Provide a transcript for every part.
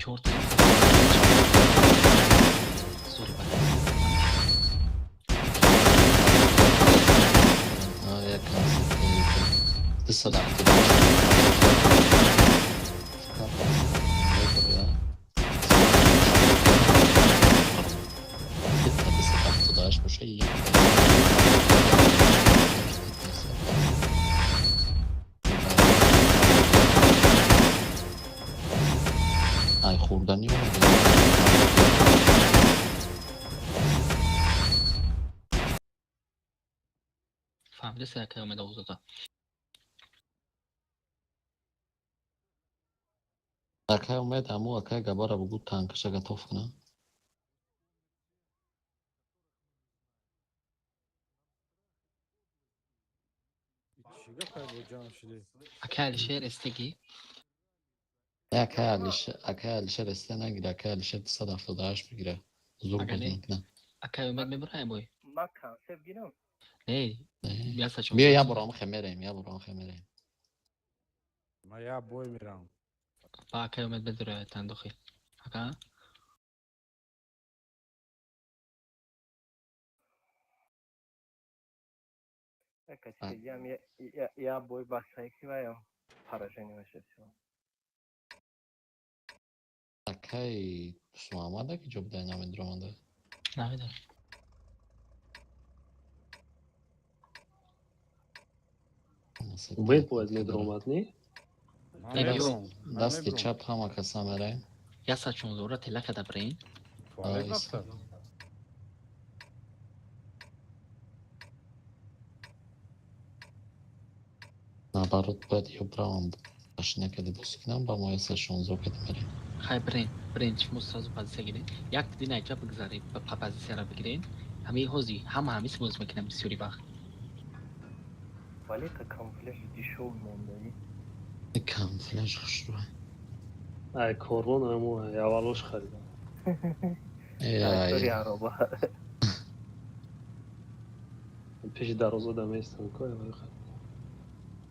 Чорта. Сори, бада. Як концерт. 278. 278 боша, як. Ай, хӯрданӣ омада. Фаҳмидаси, акай омеда озода. Акай Умед, ҳаму акай Габара бугӯ, танкаша готов кунам. Чӣ гапай, бо ҷамъ шудӣ? Акай Алишер эстеги. Акай Алишер, акай Алишер эсте нагира, акай Алишер 278 бигира. Зур Ага, боз не. мекунам. Акай Умед мебурай бой. Ма концерт гирам. Не, Не. яса чон. Биё, я борам хемерем, я борам хемерем. Ма я бой мерам. Ба акай Умед бедурай тандохи. Ака? Качкиям я бой басайки ваям. Поражение вообще всё. Акай Муҳаммада ки ҷо будай, намедуромада. Намедонам. Умед бояд медаромад, не? Ман Не, мебурам. Ман Дасти мебурам. чап ҳама каса мераем. Яса чонзора тела када брин. Туалет Ай, рафта. Наоборот, бояд ё бравам машина кади бозӣ кунам, ба мо яса 16 кади мерем. Хай, брин, брин, шумо сразу позиция гирин. Як дин айҷа бигзаред, ба позицияра бигирин. Ҳамаи ҳози, ҳама ҳамис боз мекунам бисёри вақт. Вале та камуфляж дешёвый мондаи. Камуфляж хушрӯ. Ай, корвон ҳамо аввалош харидам. Трактори ароба. Пеши дароза да местам, ко аввал харидам.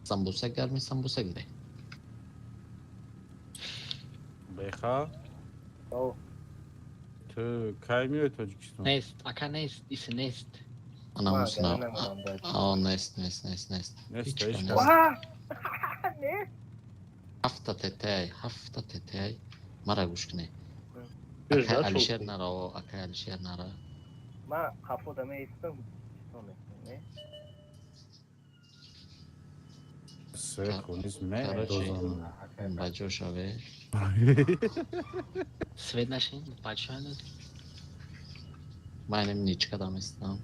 Самбуса гарми, самбуса гире. Беха, О, ту кай меои Тоҷикистон? Нест, ака, нест, иси нест. Ана ма мусна. агар намонам баъд. А, нест, нест, нест, нест. Нест, Ҳеҷ ҳеҷ ка кас. нест. Ва! Не? Ҳафта тетай, ҳафта тетай. Мара гӯш кунед. Беш, Акай да, Алишер чун. нара, акай Алишер нара. Ма қафода меистам. Чито мекунам, не? Се хунис Короче, медозам. ба ҷо шаве. Свет нашин, бача ҳанӯз. Ман инем ничка даместам.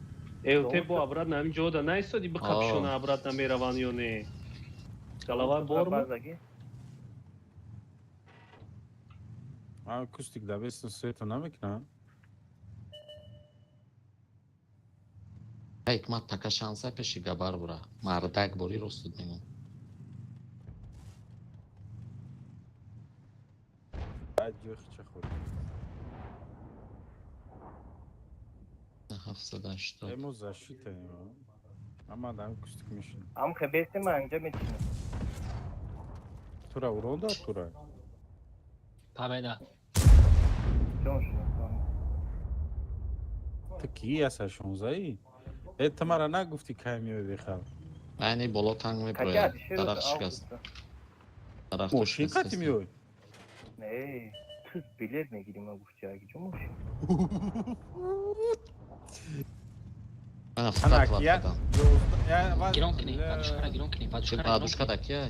Э, те бо обратно ҳамин ҷода наистоди, бикапшона, обратно мераванд ё не? Голова бор? Базаги. Ман кустик дабестам, света намекунам. Ҳикмат, така шанса пеши Габар бура. Мардак бори, ростуд мегӯм. Баъд ҷои хича хӯрд. 780. Э, мо защитаем. Ама дам кустик мешинам. Ам хебесте, ма инҷа мечинам. Тура уронда, тура. Победа. Ҷон шуд. Ту ки яса шонздаи? Э, ту мара нагуфтӣ, кай меои, бехаб? Айни боло танг Кача меброяд. Алишер Дарахт шикаст. Дарахт Мошин қати меои? Не, ту билет мегирӣ, ма гуфти, аги ҷо мошин. Ана Ана фақат я лапкадан. Гирон кунӣ, бадушкара гирон кунӣ, Чи бадушкара гирон бадушка кунӣ. да кия?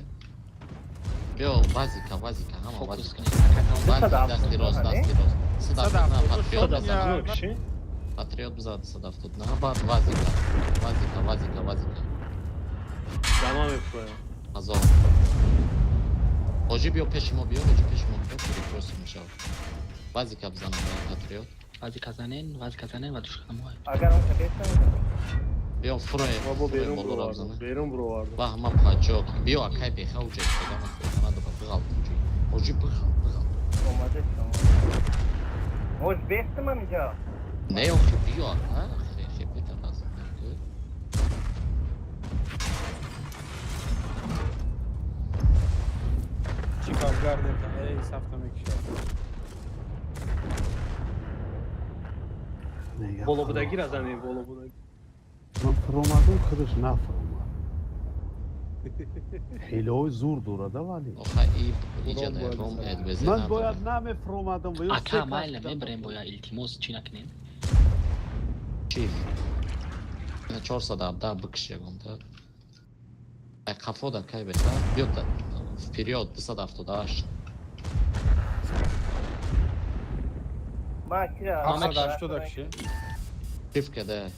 Биё, вазика, вазика, ҳама Фокус вазика. кунӣ. Ака, тамом. Вазик, дасти рост, дасти рост. Садафт на патриот бизан. Киши? Патриот бизад, садафтуд на баъд вазика. Вазика, вазика, вазика. Дама мефурам. Азон. Ҳоҷӣ, биё пеши мо, биё, ҳоҷӣ, пеши мо биё, перекрёст мешавад. Вазика бизанам, патриот. Вазика занен, вазика занен, бадушка моҳ. Агар он хебестам. Биё, фуре, Бо фуре берун болоро буровардам. бизанем. Берун буровардам. Ва ҳама паҷок. Биё, акай беха, уҷа истода, ман хӯрда надора, биғалт уҷи. Ҳоҷӣ, биғалт, биғалт. Омада шумо. Мош бестам инҷа. Не, охи, биё, ака, хе, хе, бетарас. Чӣ гап гардем? Эй, сафта мекушад. Боло будагира занем, боло будаги. Ман фуромадам, худаш нафуромад. Ҳилои зур дорада вале. Оха и иҷа да ром эдвезе Ман надора. бояд намефуромадам ва ё се Ака кас майла будам. мебарем боя, илтимос, чӣ накунем? Чиф. Ина 417 бикш ягонта. Ай қафо да кай бета. Биё да вперёд 278. Ма кира. 780 киши. Чиф каде.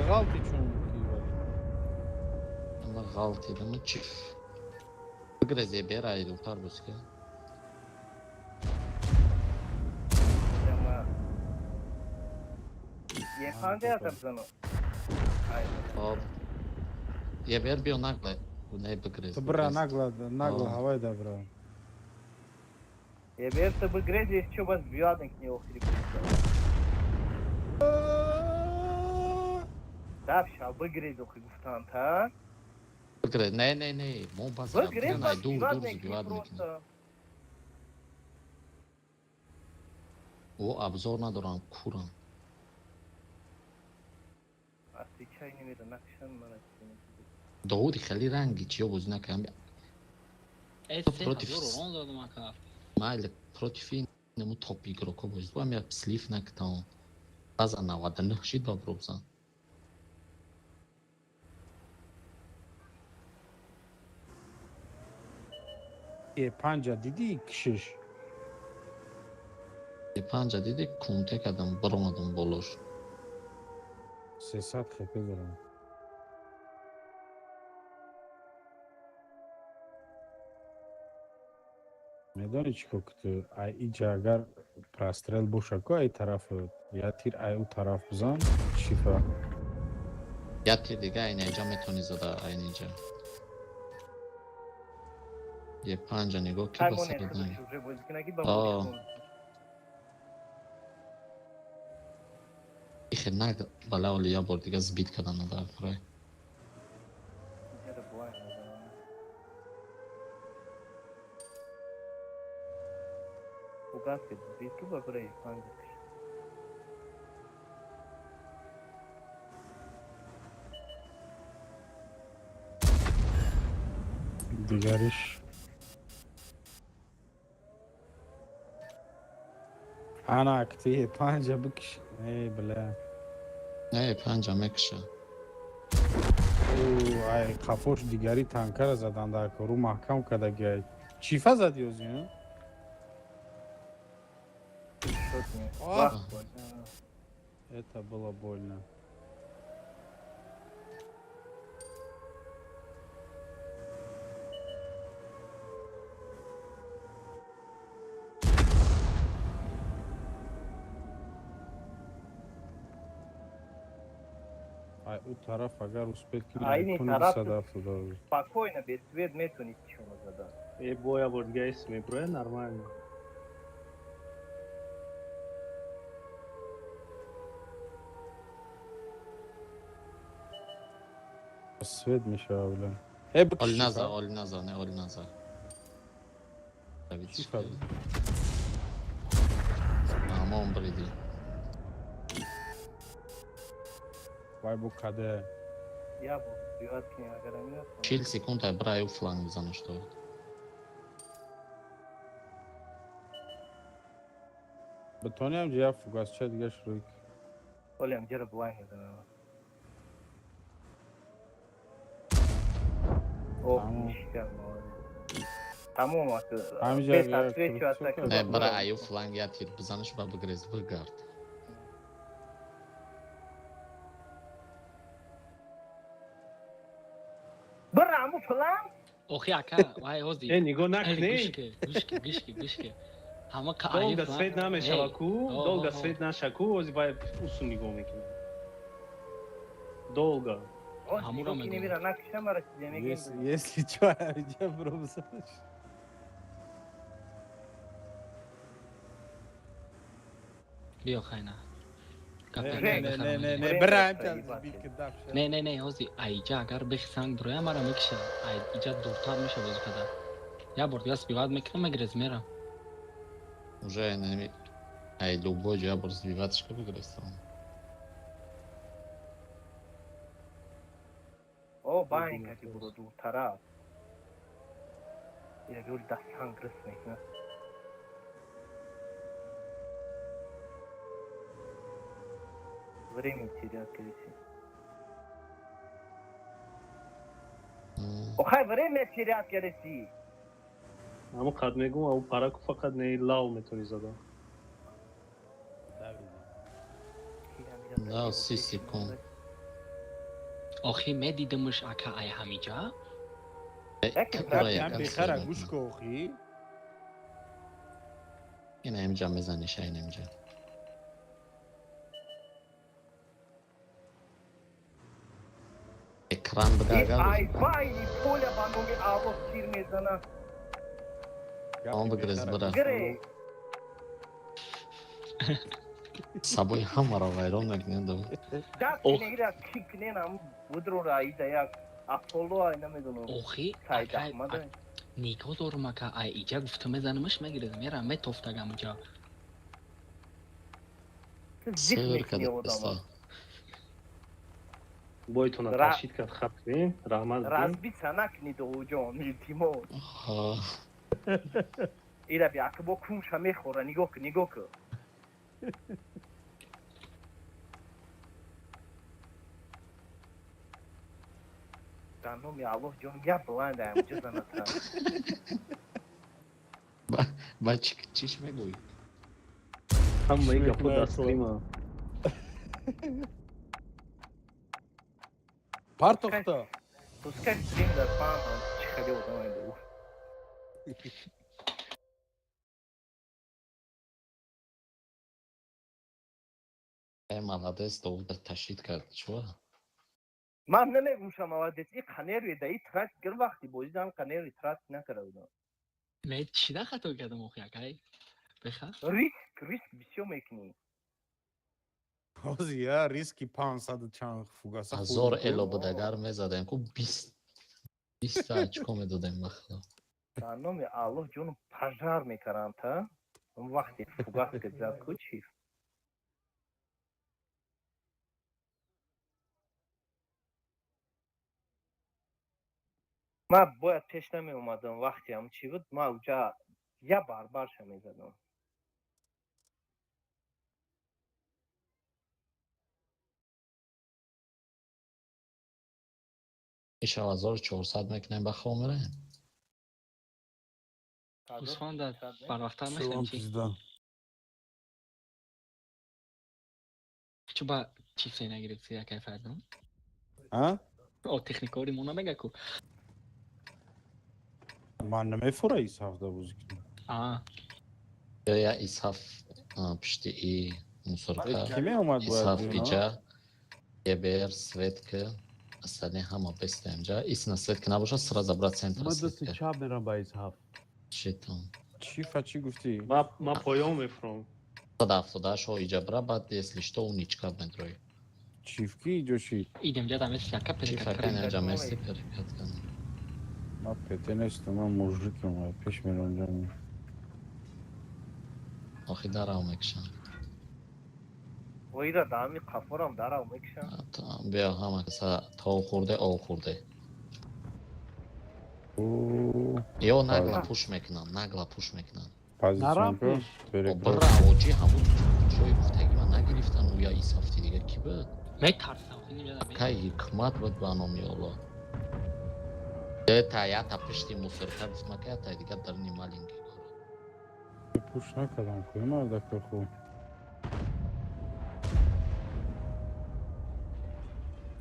Ғалти чун ки вали. Ама ғалтидам чиф. Бигрезе бера духтар буска. Ма. Е панҷа ятам зано. Ай. Хоб. Е бер биё нагле. Не бигрез. Ту бра нагла нагла ҳавай да бра. Е бер та бигрези, чо бас биёден к него хрип. Дабша бигрез охи гуфтан та. Бигрез. Не, не, не. Мо баз Бигрез бас дур дур биёд мекунӣ забивад мекунем. просто. О абзор надорам, курам. Отвечай немера накшан мана чизе. Довуди хеле ранги чиё бозӣ накардам. Э, Против 3000 рон задам, ака. Майли против ин нему топ игроко бозӣ. Бо я слив накардам. База 99 шид ба бробзан. Е панҷа дидӣ кишиш. Е панҷа диди кунте кардам, баромадам болош. 300 хп дорам. Медонӣ чӣ кор куту? Ай иҷа агар прострел боша ку ай тарафу я тир ай ӯ тараф бизан чифа. Я тир дига айна иҷа метавонӣ зада айна иҷа. Е панҷа нигоҳ ки Ай ба моне сарат худаш наги. уже бозӣ кунаги ба Аа. Ихе наг балаоли я бор дига сбит кардан дар фрай. Угас ки биту ба брей панҷа. Дигариш. Ана акти е панҷа бикиш. Эй бля. Не, панҷа мекша. Ӯ ай қафош дигари танкара задан дар кору маҳкам кардаги ай. Чифа зади озӣ? А? Шот не. Ах. Вах, бля. Это было больно. Ай ӯ тараф агар успеть кунӣ Ай, ини куни тараф 270. Спокойно без свет метавонӣ чима задан. Е боя бор дига эс меброя нормально. Свет мешава бля. Э бикш Оли наза, чифа. оли наза, не оли наза. Чифа. Амон бриди. Вай бу каде. Я бо биёд кунӣ агар амина. 40 секунд ай бра ю фланг бизанаш то. Битони ҳам ҷия фугасча дига шурӯъ ки. Олям ҷара блайн мезанам. Ох, Тамом. ништяк, молодец. Тамом аст. Ҳамиҷа Без як отвечу крутсо атака. кард. Не, бра аю фланг я тир бизанаш ба бигрез бигард. Бра, аму фланг? Охи ака, вай ҳози. Э нигоҳ Эй, накунӣ. гӯш ки, гӯш ки, гӯш ки, гӯш ки. Ҳама ка аю Долго фланг. свет намешава Эй, ку, о, долго о, о. свет наша ку, ози вай усу нигоҳ мекунам. Долго. Оз Ҳамуро нигоҳ ки мегӯям. немира накша мара чизе мегем. Если чо ҳамиҷа бробзанаш. Биё хайна. Не, Гапе не, бихарам не, не, мегирам. не, бра ҳамиҷа сбит ки дабша. Не, не, не, ҳози айҷа агар бихисанг броя мара мекиша. Ай иҷа дуртар меша бозӣ када. Я бор дига сбиват мекунам, мегрез мерам. Уже нами ай любой ҷоя бор сбиватишка бигирестам. О, байн кати буро дуртара. Ира гул даст санг рис мекунад. Время терять кардиси. Охай, время терять кардиси. Ҳамон қад мегум, ав параку фақат не лав метавонӣ зада. Да, 30 секунд. Охи, медидимш, ака, ай ҳамиҷа. Ура, Ям якам бехара сер гӯш мекунам. ку охи. Ина инҷа мезаниша, ина инҷа. Экран буда агар. Ай байни поля ба номи Аллоҳ тир мезана. Он бигрез бира. Гире. Сабои ҳамаро вайрон мекунем ду. Даст Ох. негира кикненам будро раида як Аполло ай намедонам. Охи, Саид акай, Аҳмад. Нигоҳ дорум, ака, ай иҷа гуфта мезанамаш, мегирезам, мерам, метофтагам иҷа. Ту зиқ Сер мекунӣ када одама. Бойтона ташид кард, хат кунем, раҳмат бикун. Разбиться накунӣ, довуҷон, илтимос. Ира би, ака, бо кумша мехӯра, нигоҳ кун, нигоҳ кун. Дар номи Аллоҳ, ҷон, як бланд аямҷа заната. Ба чиш мегӯй? Ҳамаи гапо дар стрима. Партохта. Пускай стрим дар фаҳмам чӣ хеле одамай бу. Э, молодец, довуда ташид кард. Чува? Ман намегум ша молодец, и қанерви да и трат гир вақти бозӣ дан қанерви трат накарда будам. Не, чида хато кардам охи, акай? Беха? Риск, риск бисёр мекунӣ. Ҳози я риски 500 чанд фугаса. 1000 эло буд агар мезадем ку 20 20 очко медодем, ба худо. Дар номи Аллоҳ, ҷону пожар мекаранд та. Он вақти фугас ки зад ку чӣ? Ман бояд пеш намеомадам, вақти ҳам чӣ буд, ман уҷа я барбарша мезадам. Иша 1400 мекунем, ба хоб мераем. Гӯсфанда барвақттар мехӯрем чи? Пизда. Чу ба чипсе нагирифти, акай Фардон? А? О, техникори мо намега ку. Ман намефура ис ҳафта бозӣ кунам. А, Ё я исҳаф пишти и мусорка. Ки меомад бояд? Исҳаф иҷа, ЕБР, светка, остальные ҳама бестаем ҷа. Истина светка набошад, сразу брат центр Ман дасти светка. чап мерам ба Исҳаф. Шитон. Чӣ фа, чӣ гуфтӣ? Ма поён мефурам. 178 ҳо иҷа бра, баъд если что уничка медрои. Чифки иҷо чӣ? Идем ҷа дамеси, ака, Чӣ перекат фака кардем. инҷа мести перекат кардем. Ман пете нестам, ман мужикам, пеш мерам ҷа. Охи дарав мекушам. Оира даами қафорам дарав мекушам. Биё, ҳама каса то хӯрде, ов хӯрде. Ё нагла пуш мекунам, нагла пуш мекунам. Нарам Позицион пеш. Бира, оҷи ҳамун ҷои гуфтагӣ ман нагирифтан, ӯя исҳафти дига ки буд? Метарсам, охи, нимҷа даме. Кай ҳикмат буд, ба номи Аллоҳ. Та ята пишти мусорка гуфтма ка ята дигар дар ни маленький город. Пуш накардам ку, мардака хуб.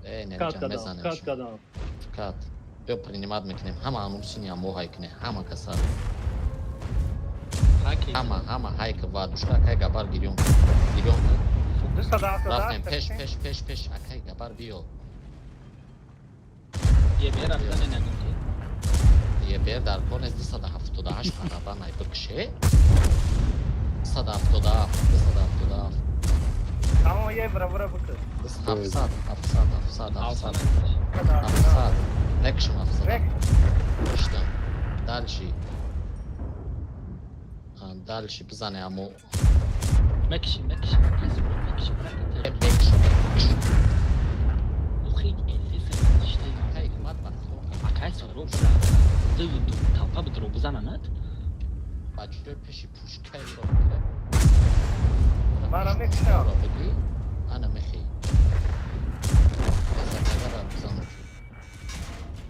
Э, Кат немҷа кардам, мезанем. кат кардам. Кат. Биё, принимать мекунем. Ҳама анумсини ҳамо ҳай кунем, ҳама каса. Аки. Ҳама, ҳама ҳайка вадушка, акай габар гирён. Гирён кун. 278. Рафтем пеш, пеш, пеш, пеш, акай габар биё. Е бера бизане нагум ки. ЕБР дар кор нест, 278 барабан ай бикше. 277, 277. Тамом, е бра бра бикр. 700, 700, 700, 700. 700. 700. Некшм 700. Рек. Киштам. Дальше. Дальше бизане амо. Мекши, мекши, мекши, мекши, брат. Мекши. Охи, эллиса штай. Акай ҳикмат ба худо. Акай сороб бра. Ду толпа бидро бизананад. Бачаҳои пеши пушкаеро бигира. Мара мекшам. Бигӣ, ана мехӣ. Сатагара бизан.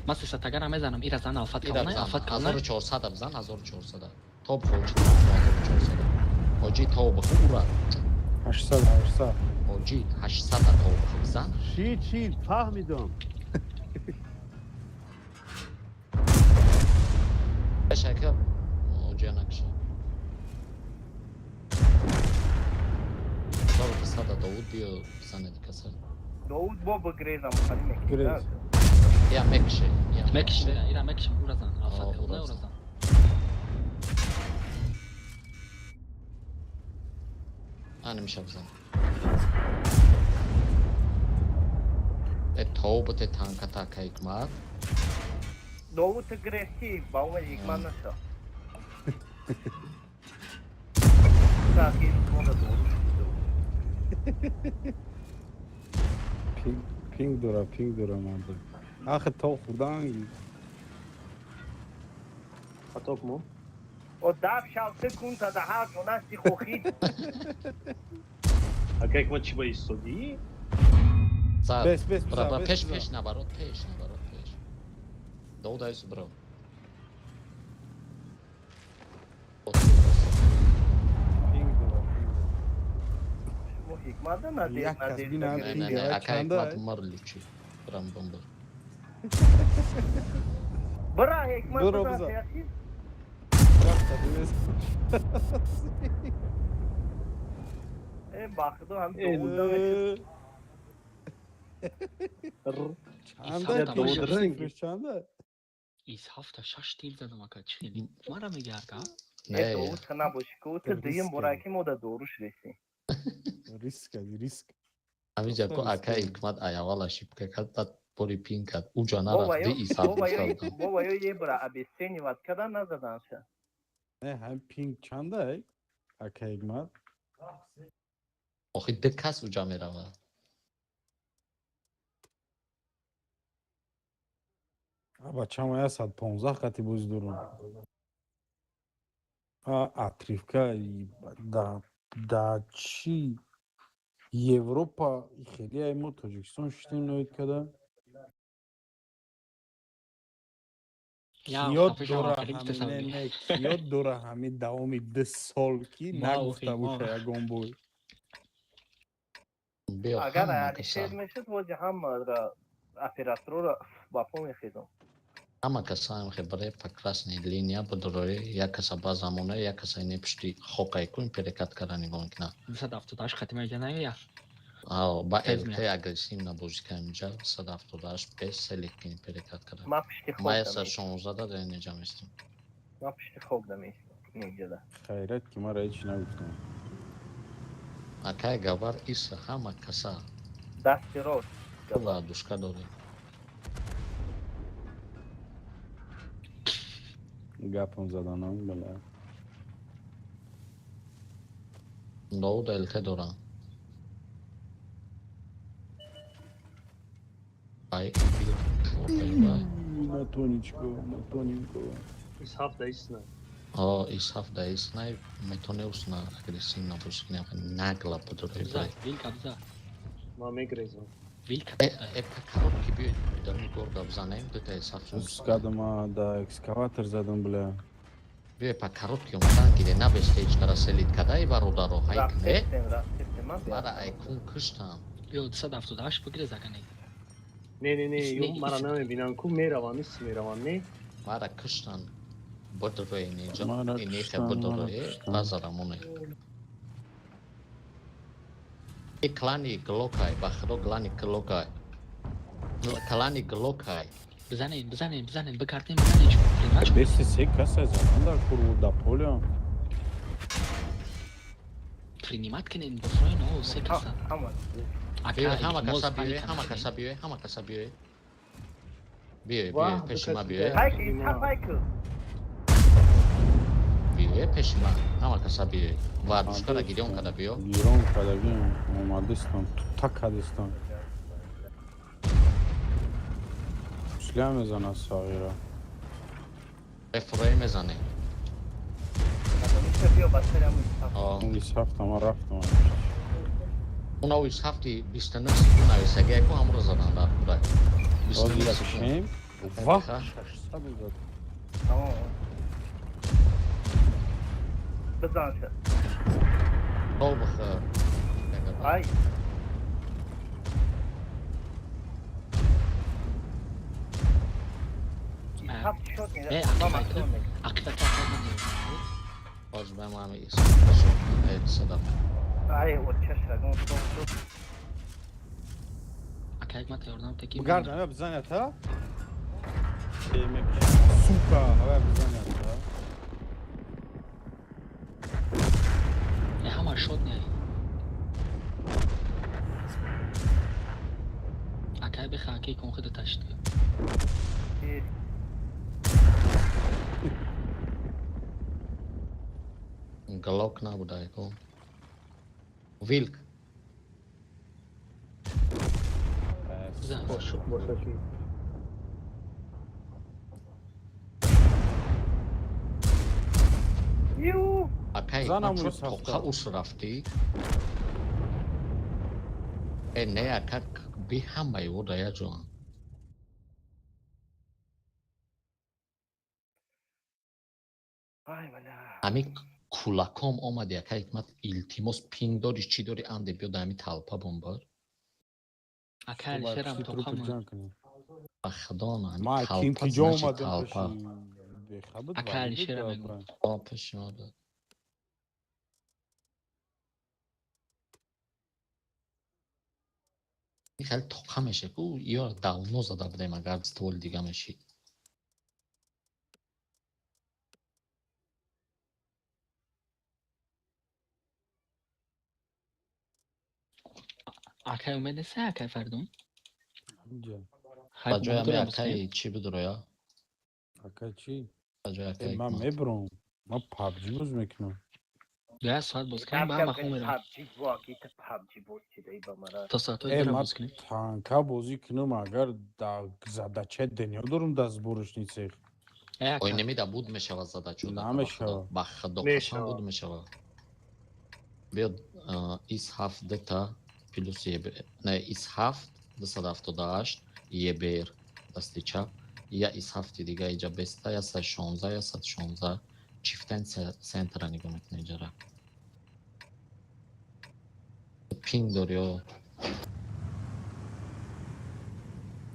Ман се сатагара мезанам, ира зан алфат Ира калнай, бизан. алфат калнай. 1400 бизан, 1400. Топ хоҷи 1400. Хоҷи то биху ура. 800, 800. Хоҷи 800 то биху бизан. Чӣ, чӣ, фаҳмидам. Шака хоҷи накша. 1200 Довуд биё бизане дикаса. Довуд бо бигрезам хали мекши. Грез. Я мекше. Я Мекши, ира мекши, ура зан, алфат О, калнай, ура ура зан. зан. Ана миша бизан. Э тобате танката кайкмат. Довуд грезти, ба умед ҳикмат наша. Сахи мода Довуд. Пинг, пинг дора, пинг дора манда. Ахи то хурдан. Поток мо. О дав шав секунда да ҳар ҷонасти хохид. Ака ҳикмат чӣ ба истодӣ? За Бес, бес, бра, бра, бес, пеш, бизан. Пеш наоборот, пеш, наоборот, пеш. Довуд айсу бро. Пинг дора, пинг дора. Мо ҳикмат да наде Як кас наде. бинад, Не, пинг не, не, ай ака чанда ҳикмат ай? мар лучи. Брам бомбар. Бра ҳикмат Бро, бизан бизан. сияси. Рафта, бес. Э бахудо ҳам Довуд да мекши. Чанда Исҳақ пинг? Довуд Цифрш чанда? Ис ҳафта шаш тил задам ака, чӣ хели? Мара меги ака? Э Не, Довуд та набоши ку ту дуюм бора ки мода доруш реси. Риск, риск. ҳамиҷа ку Риск. ака ҳикмат аявала шипка кард, баъд бори пинг кард. Уҷа Бо нарафт, ваё ди исаб бо ваё гуфта. бо ваё ебра обесценивать када назаданша. Не, ҳам пинг чанда ай? Ака ҳикмат. Охи ду кас уҷа меравад. А бачама 115 қати бози дорам. А отрывка да чӣ Европа хеле ай мо Тоҷикистон шитем ноид када. Я Киёд ҳафта дора шаш ҳами тил не, не, киёд дора ҳами давоми 2 сол ки Ма, нагуфта охи, ма. боша ягон бой. Биё Агар ҳама Алишер каса. мешуд, бози ҳамаро операторро ба по мехезом. Ҳама каса хе баре по красной линия бидорои, як каса ба замона, як каса ине пушти хокай кун перекат кара нигоҳ мекунад. 278 хати меҷа наёя. Ао, ба Тез ЛТ меяд. агрессивно бозӣ кардем инҷа 178 бес селект кунем перекат кара. Ман пишти хок Ма да 116 да инҷа местем. Ман пишти хок да меистам. Неҷада. Хайрат ки мара ҳеч нагуфтам. Акай гавар иса ҳама каса Дасти рост. пула душка дорем. Гапам заданам бала. Довуд ЛТ дорам. Ай, бай. На тоничко, на тоненько. Ис ҳафта исна. О, ис ҳафта ис най метоне усна агрессивно бозӣ кунем, нагла бидорои Биза, брай. вилка биза. Ман мегрезам. Вилка. Э, э, коробки биё дар горда бизанем, дута ис ҳафт. Скадама да экскаватор задам, бля. Биё па коробки омадан гире, набесте ҳеч кара селит кадай бародаро, ҳайк не? Рафтем, рафтем. Ман Мара айкун куштам. Ё 278 бигирез ака не. Не, не, не, Ис ё не, мара ис- намебинам ку мераванд, ис мераванд, не? Мара куштан. Бидорои инҷа, Мара инехе куштан, мара бидорои, куштан. базарамоне. И клани глокай, ба худо клани глокай. Клани глокай. Бизанем, бизанем, бизанем, бигардем, бизанем. Принимать. Беси се каса задан дар курву да поле. Принимать кунем бифроин о се каса. Ҳама. Ака Биё, ҳама илтимос, каса биё, паника ҳама накунем. каса биё, ҳама каса биё. Биё, Ваҳ, биё, пеши ма ду биё. каси Хайки, исҳақ хайки. Биё, Пеши ман. Ҳама каса биёед. Вардушкара гирён када биё. Гирон кадагим, омадистон, тута кадистон. Шля мезана сағира. Рефрои мезане. Биё ба сари ҳамун исҳафт. О, Он исҳафта ман рафтам. Уна у исҳафти 29 секунд нависагия ку ҳамро задан дар курак. 29 секунд. Шем. Вах, 600 зад. Тамом. Бизан шуд. Тол бихӯр. Ай. Исҳафт шуд. Э, Ман ақиба максимум мекунам. Ақиба ка ман. Боз ба ман исҳафт садам. Ай, оча шагон тон шуд. Ака як мата ёрдам таки. Бигардам, я бизанят, ха? Сука, ҳава бизанят, ха? Э, ҳама шот не. Ака биха аки кон худа ташт. Глок набуда ку. Вилк. Бизан. Бошук боша ки. Ю. Акай, Занам чо исҳафта. тоқа ус рафтӣ? Э, не, ака, би ҳамаи ӯ да як ҷоан. Ай, бала. Ҳами кулаком омади, ака Ҳикмат, илтимос, пинг дори, чӣ дори, анде биё да ҳами талпа бомбар. Ака Алишерам тоқама. Ҷанг кунем. Ба худо, на ҳами Ма ким талпа ки ҷо значит омадам талпа. пеши бехабуд. Ака Алишера мегӯ. О, пеши ма буд. Ин хеле тоқа меша ку, ё давно зада будем, агар стволи дига мешид. Акай умед нест, акай Фардун? Ба ҷои ҳами акаи чӣ бидуроя? Ака чӣ? Ба ҷои Э, акаи ман Ҳикмат. мебурам. Ман PUBG боз мекунам. Ду соат боз кунем, ба ҳама хун мерам. PUBG боки та PUBG боз чидаи ба мара. То соатҳои Э, дура ман боз кунем. танка бозӣ кунам, агар да задача дунё дорам да сборочный цех. Э, ака. Ой, немида буд мешавад задачо. Намешавад. Ба худо қасам Мешавад. буд мешавад. Биё ис ҳафт дта плюс еб не ис ҳафт 278 ебр дасти чап я ис ҳафти дига иҷа беста 116 116 чифтен центра нигоҳ мекунӣ иҷара. Пинг дори ё.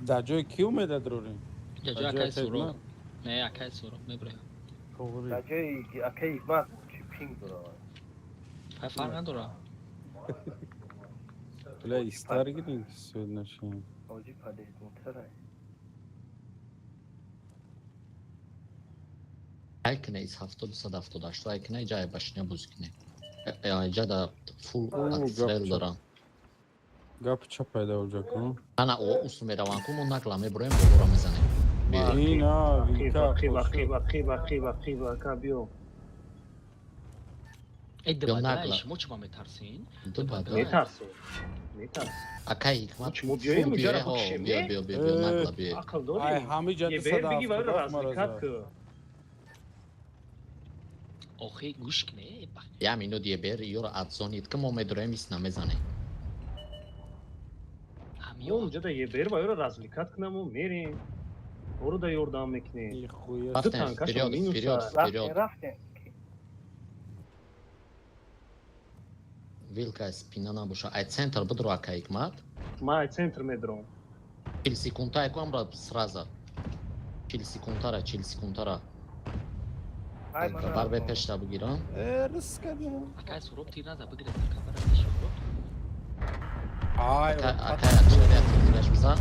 Дар ҷои ки умеда дурорем? Дар ҷои акай Суроб. Не, акай Суроб мебурем. Тоғри. Дар ҷои акаи Ҳикмат чӣ пинг дорад? Фай фарқ надорад. Бля, истар гирем ки суд нашем. Оҷи полезнитара. Ай кине ис ҳафто 278 ай кине иҷа ай башня боз кине. Иҷа да фул О, отстрел гап дорам. Гап ча пайда оҷа кун? Ана о ус мераванд ку мо нагла мебуроем болоро мезанем. Биё. Ина, Ақиб, вилка. ақиб, ақиб, ақиб, ақиб, ақиб, ака биё. Э, Ё дубадай, нагла. шумо чӣ ба метарсин? Ду бада. Метарсем. Метарсем. Акай Ҳикмат. Чмо биёем, фул иҷара биё, ҳо, бикшем, биё, не? биё, биё, биё, Э, нагла биё. Ақл Ай, дорем. ҳами ҷа Ебер биги вайро 278 мара развлекать зад. ку. Охи, гӯш кне. Я минут ебер ёро адзонид ки мо медуроем ис намезанем. Мо унҷа да ебер вайро развлекать кунам мо мерем. Оро да ёрдам мекунем. Нихуя. Рафтем, танкашон вперёд, минус вперёд, аст. Рафтем, вперёд. рафтем. Вилка спина набоша. Ай центр бидро акай Ҳикмат. Ман ай центр медурам. 40 секунда ай кам сразу. 40 секундара, 40 секундара. Ай, ман Бар бе пешта бигирам. Э, рискадам. Акай Суроб тир наза бигиред, ака бара пеши Суроб. Ай, Акай акай акшария тирдигаш бизан.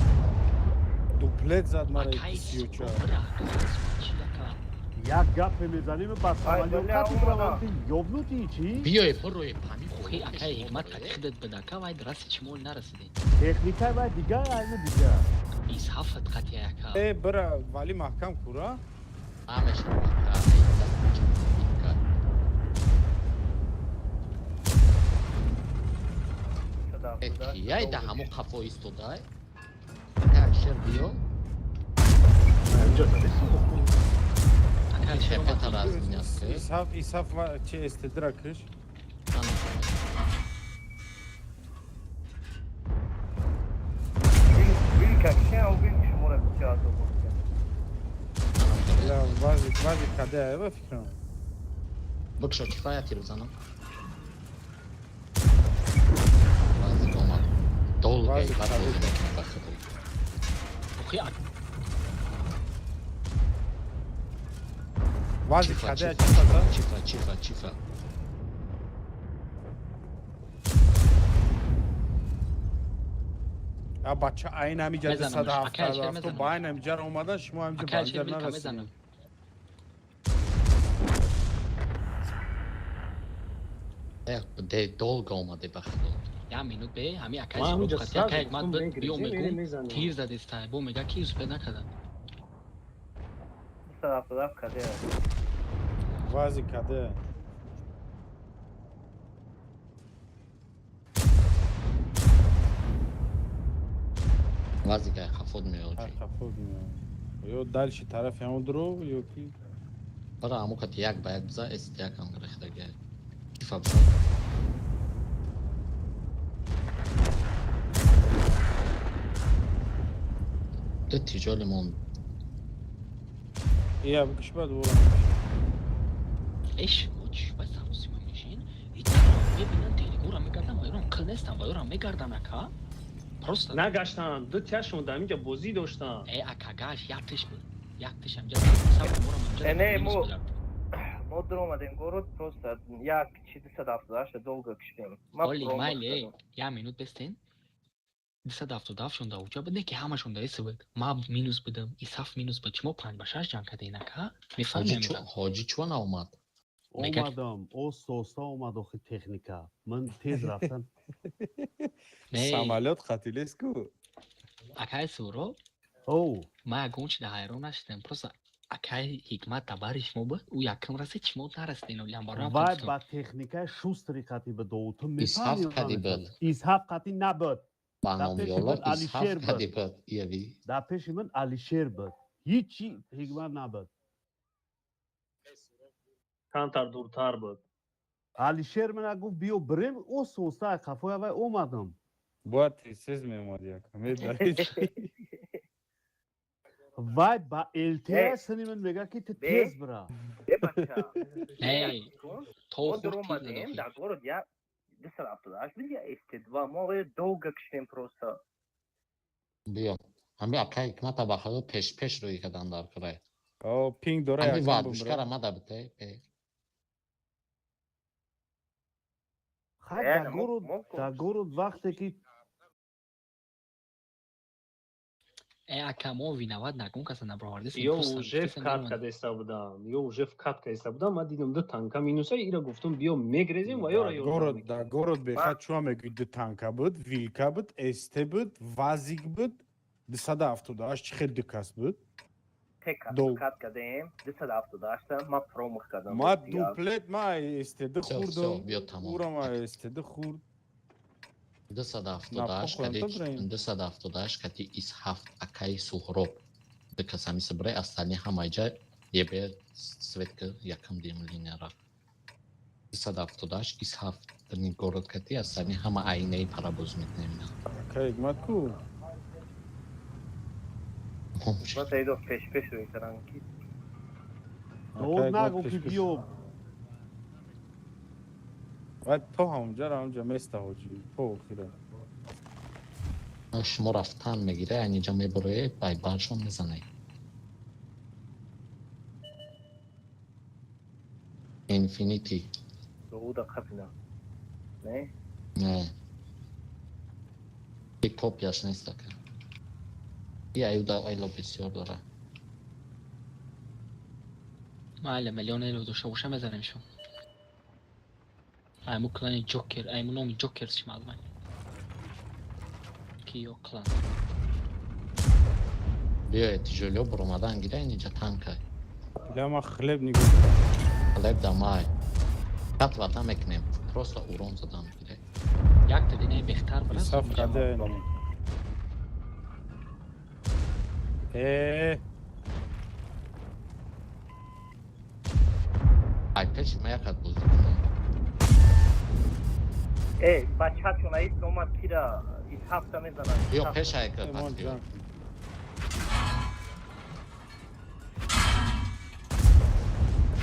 Дуплет зад мара Акай 34. Суроб бира, акай Суроб чи ака? Як гапе мезанем ба Ай, самолёт бля, қати омада. бираванд, ёбнутӣ чӣ? Биёй, бирои пами. Охи, акай Ҳикмат қати худат буда, ака вай раси чимо нарасидем. Техникаи вай дигар, айна дигар. Ис ҳафт қати ака. Э, бира, вали маҳкам кура. Намешава. Ака, ай даст чап. Яй да ҳамо қафо истодай. Ака Алишер, биё. Инҷа задесам. Ака Алишер омад. Тепата разменять ки. Исаф, Исаф че эстедра киш. Ана. Вилка кишен, вилк шумора бисёр азоб бурд. Ана. Я вазик, вазик каде ай, фикрам. Бикшо, кифоя тир бизанам. Вазик омад. Долго Вазик бад каде. бозӣ мекунад ба худо. Охи Вазик Чифа, каде чифа, чифа за? Чифа, чифа, чифа. А бача, айн ҳамиҷа Мезанамаш, ака Алишер, 277 мезанамаш. ба айн ҳамиҷа омадан, шумо ҳамиҷа Ака ба Алишер, ҳамиҷа вилка нарасидед. мезанам. Де долго омаде ба худо. Я минут бе, ҳами ака Ман Алишер ҳаминҷа қати сразу ака Ҳикмат гуфтам, буд, мегирезем, биё мерем, мегум, мезанем. тир задеста, бо мега ки успед накарда. 277 каде. Вазик каде. Вазик ай хафод меоҷи. Ай хафод меояд. Ё дальше тарафи ҳамон дуру, ё ки Бара ҳамо кати як ба як биза, эст якам гирехтаги. Чифа биза. Ду тиҷолимон. Ия бикш, баъд ора. Эш, мо чӣ ба саросима мешин? Мебинан телегора мегардам, вайрон қил нестам, вайрон мегардам, ака. Просто Нагаштанд, ду тяшон дар инҷа бозӣ доштанд. Э, ака, гаш яктиш буд. Яктиш ҳамҷа саб морам ҳамҷа. Э, не, минус будам. Мо дуромадем город, просто як чи 278 долго киштем. Ма Оли, промах майли, кардам. я минут бестен. 277 шонда уҷа буд, не ки ҳамашон да эси буд. Ма минус будам, Исаф минус буд. Шумо 5 ба 6 ҷанг кардем, ака? Ҳоҷи Мефаҳмем. чу ҳоҷи чуа наомад? Омадам, оста оста омад, охи техника. Ман тез рафтам. Не, Самолёт қатилест ку. Акаи Суро, Оу, ма ягон чи да ҳайрон нашудам. Просто акаи Ҳикмат табари шумо буд, ӯ якум расид, шумо нарасидем. Олиам бароям вай гуфтам. ба техникаи шустри қати ба доу. Ту Исҳаф мефаҳми? қади буд. Исҳаф қати набуд. Ба Дар номи пеши Оллоҳ, ман Алишер Исҳаф буд. кади буд. Ияви. Дар пеши ман Алишер буд. Ҳичи Ҳикмат набуд. Камтар дуртар буд. Алишер мана гуфт, биё бирем, оста оста ай қафоя вай омадам. Бояд тез меомад якам. Медарид. Вай ба ЛТ Э. сини ман мега ки ту Бе. тез бира. Бе, бача. Не, то Мо хурд тир дуромадем задохи. дар город, я 278 буд, я СТ2. Мо долго киштем просто. Биё. Ҳами акай Ҳикмата ба худо пеш пеш рӯй кардан дар курай. О, пинг дора Ҳами якам вардушкара бумра. мада бите. Бе. Хай, Э, дар город, дар город вақте ки Э, ака, мо виноват нагон каса набровардесем. Ё Просто уже в гуфтесем, катка мемонад. деста будам, ё уже в катка иста будам. Ман дидам, ду танка минуса, ира гуфтам, биё мегрезем ва ёра Дар ёрдам город, мекунем. дар город бехат чуа мегӯй, ду танка буд, вилка буд, СТ буд, вазик буд, 278 чӣ хел ду кас буд? Тека Дол. кат кардем 278, ма промах кардам. Ма дуплет, ма СТД Всё, всё, хӯрдам. биё, тамом. Ура ма СТД хӯрд. 278 кади. Напохӯрам, то 278 кати Исҳафт, акаи Суҳроб. Ду кас ҳами сибрай, остальные ҳамаи ҷа ебе светка якам дим линияра. 278 Исҳафт дни город кати, остальные ҳама айнаи парабоз мекунем ина. Ака Ҳикмат ку? Ма саидо пеш пеш рӯй кардам ки Довуд нагу ки биё. Вай то ҳамонҷа ҳамонҷа места, ҳоҷи. То охира. Шумо рафтан мегире, айниҷа мебурое, бай баршон мезанед. Инфинити. Довуда қапина. Не? Не. И копияш нест, ака. И аюда айло бисёр дора. Майли, миллион эло дошта боша, мезанем шо. Айму клани Ҷокер, айму номи Ҷокер чи маълум ки ё клан. Биёед, тиҷолиё буромадан гира, инҷа танка. Бля, ма хлеб нигоҳ. Хлеб дамай. Кат вата мекунем. Просто урон задан гире. Якта динаи бехтар бирас. Исаф каде инами. Э, Ай пеши ма якат бозӣ кунам. Э, бачаҳачон аис омад, кира ис ҳафта мезанад. Биё пеша эка Эмон патриот. ҷан.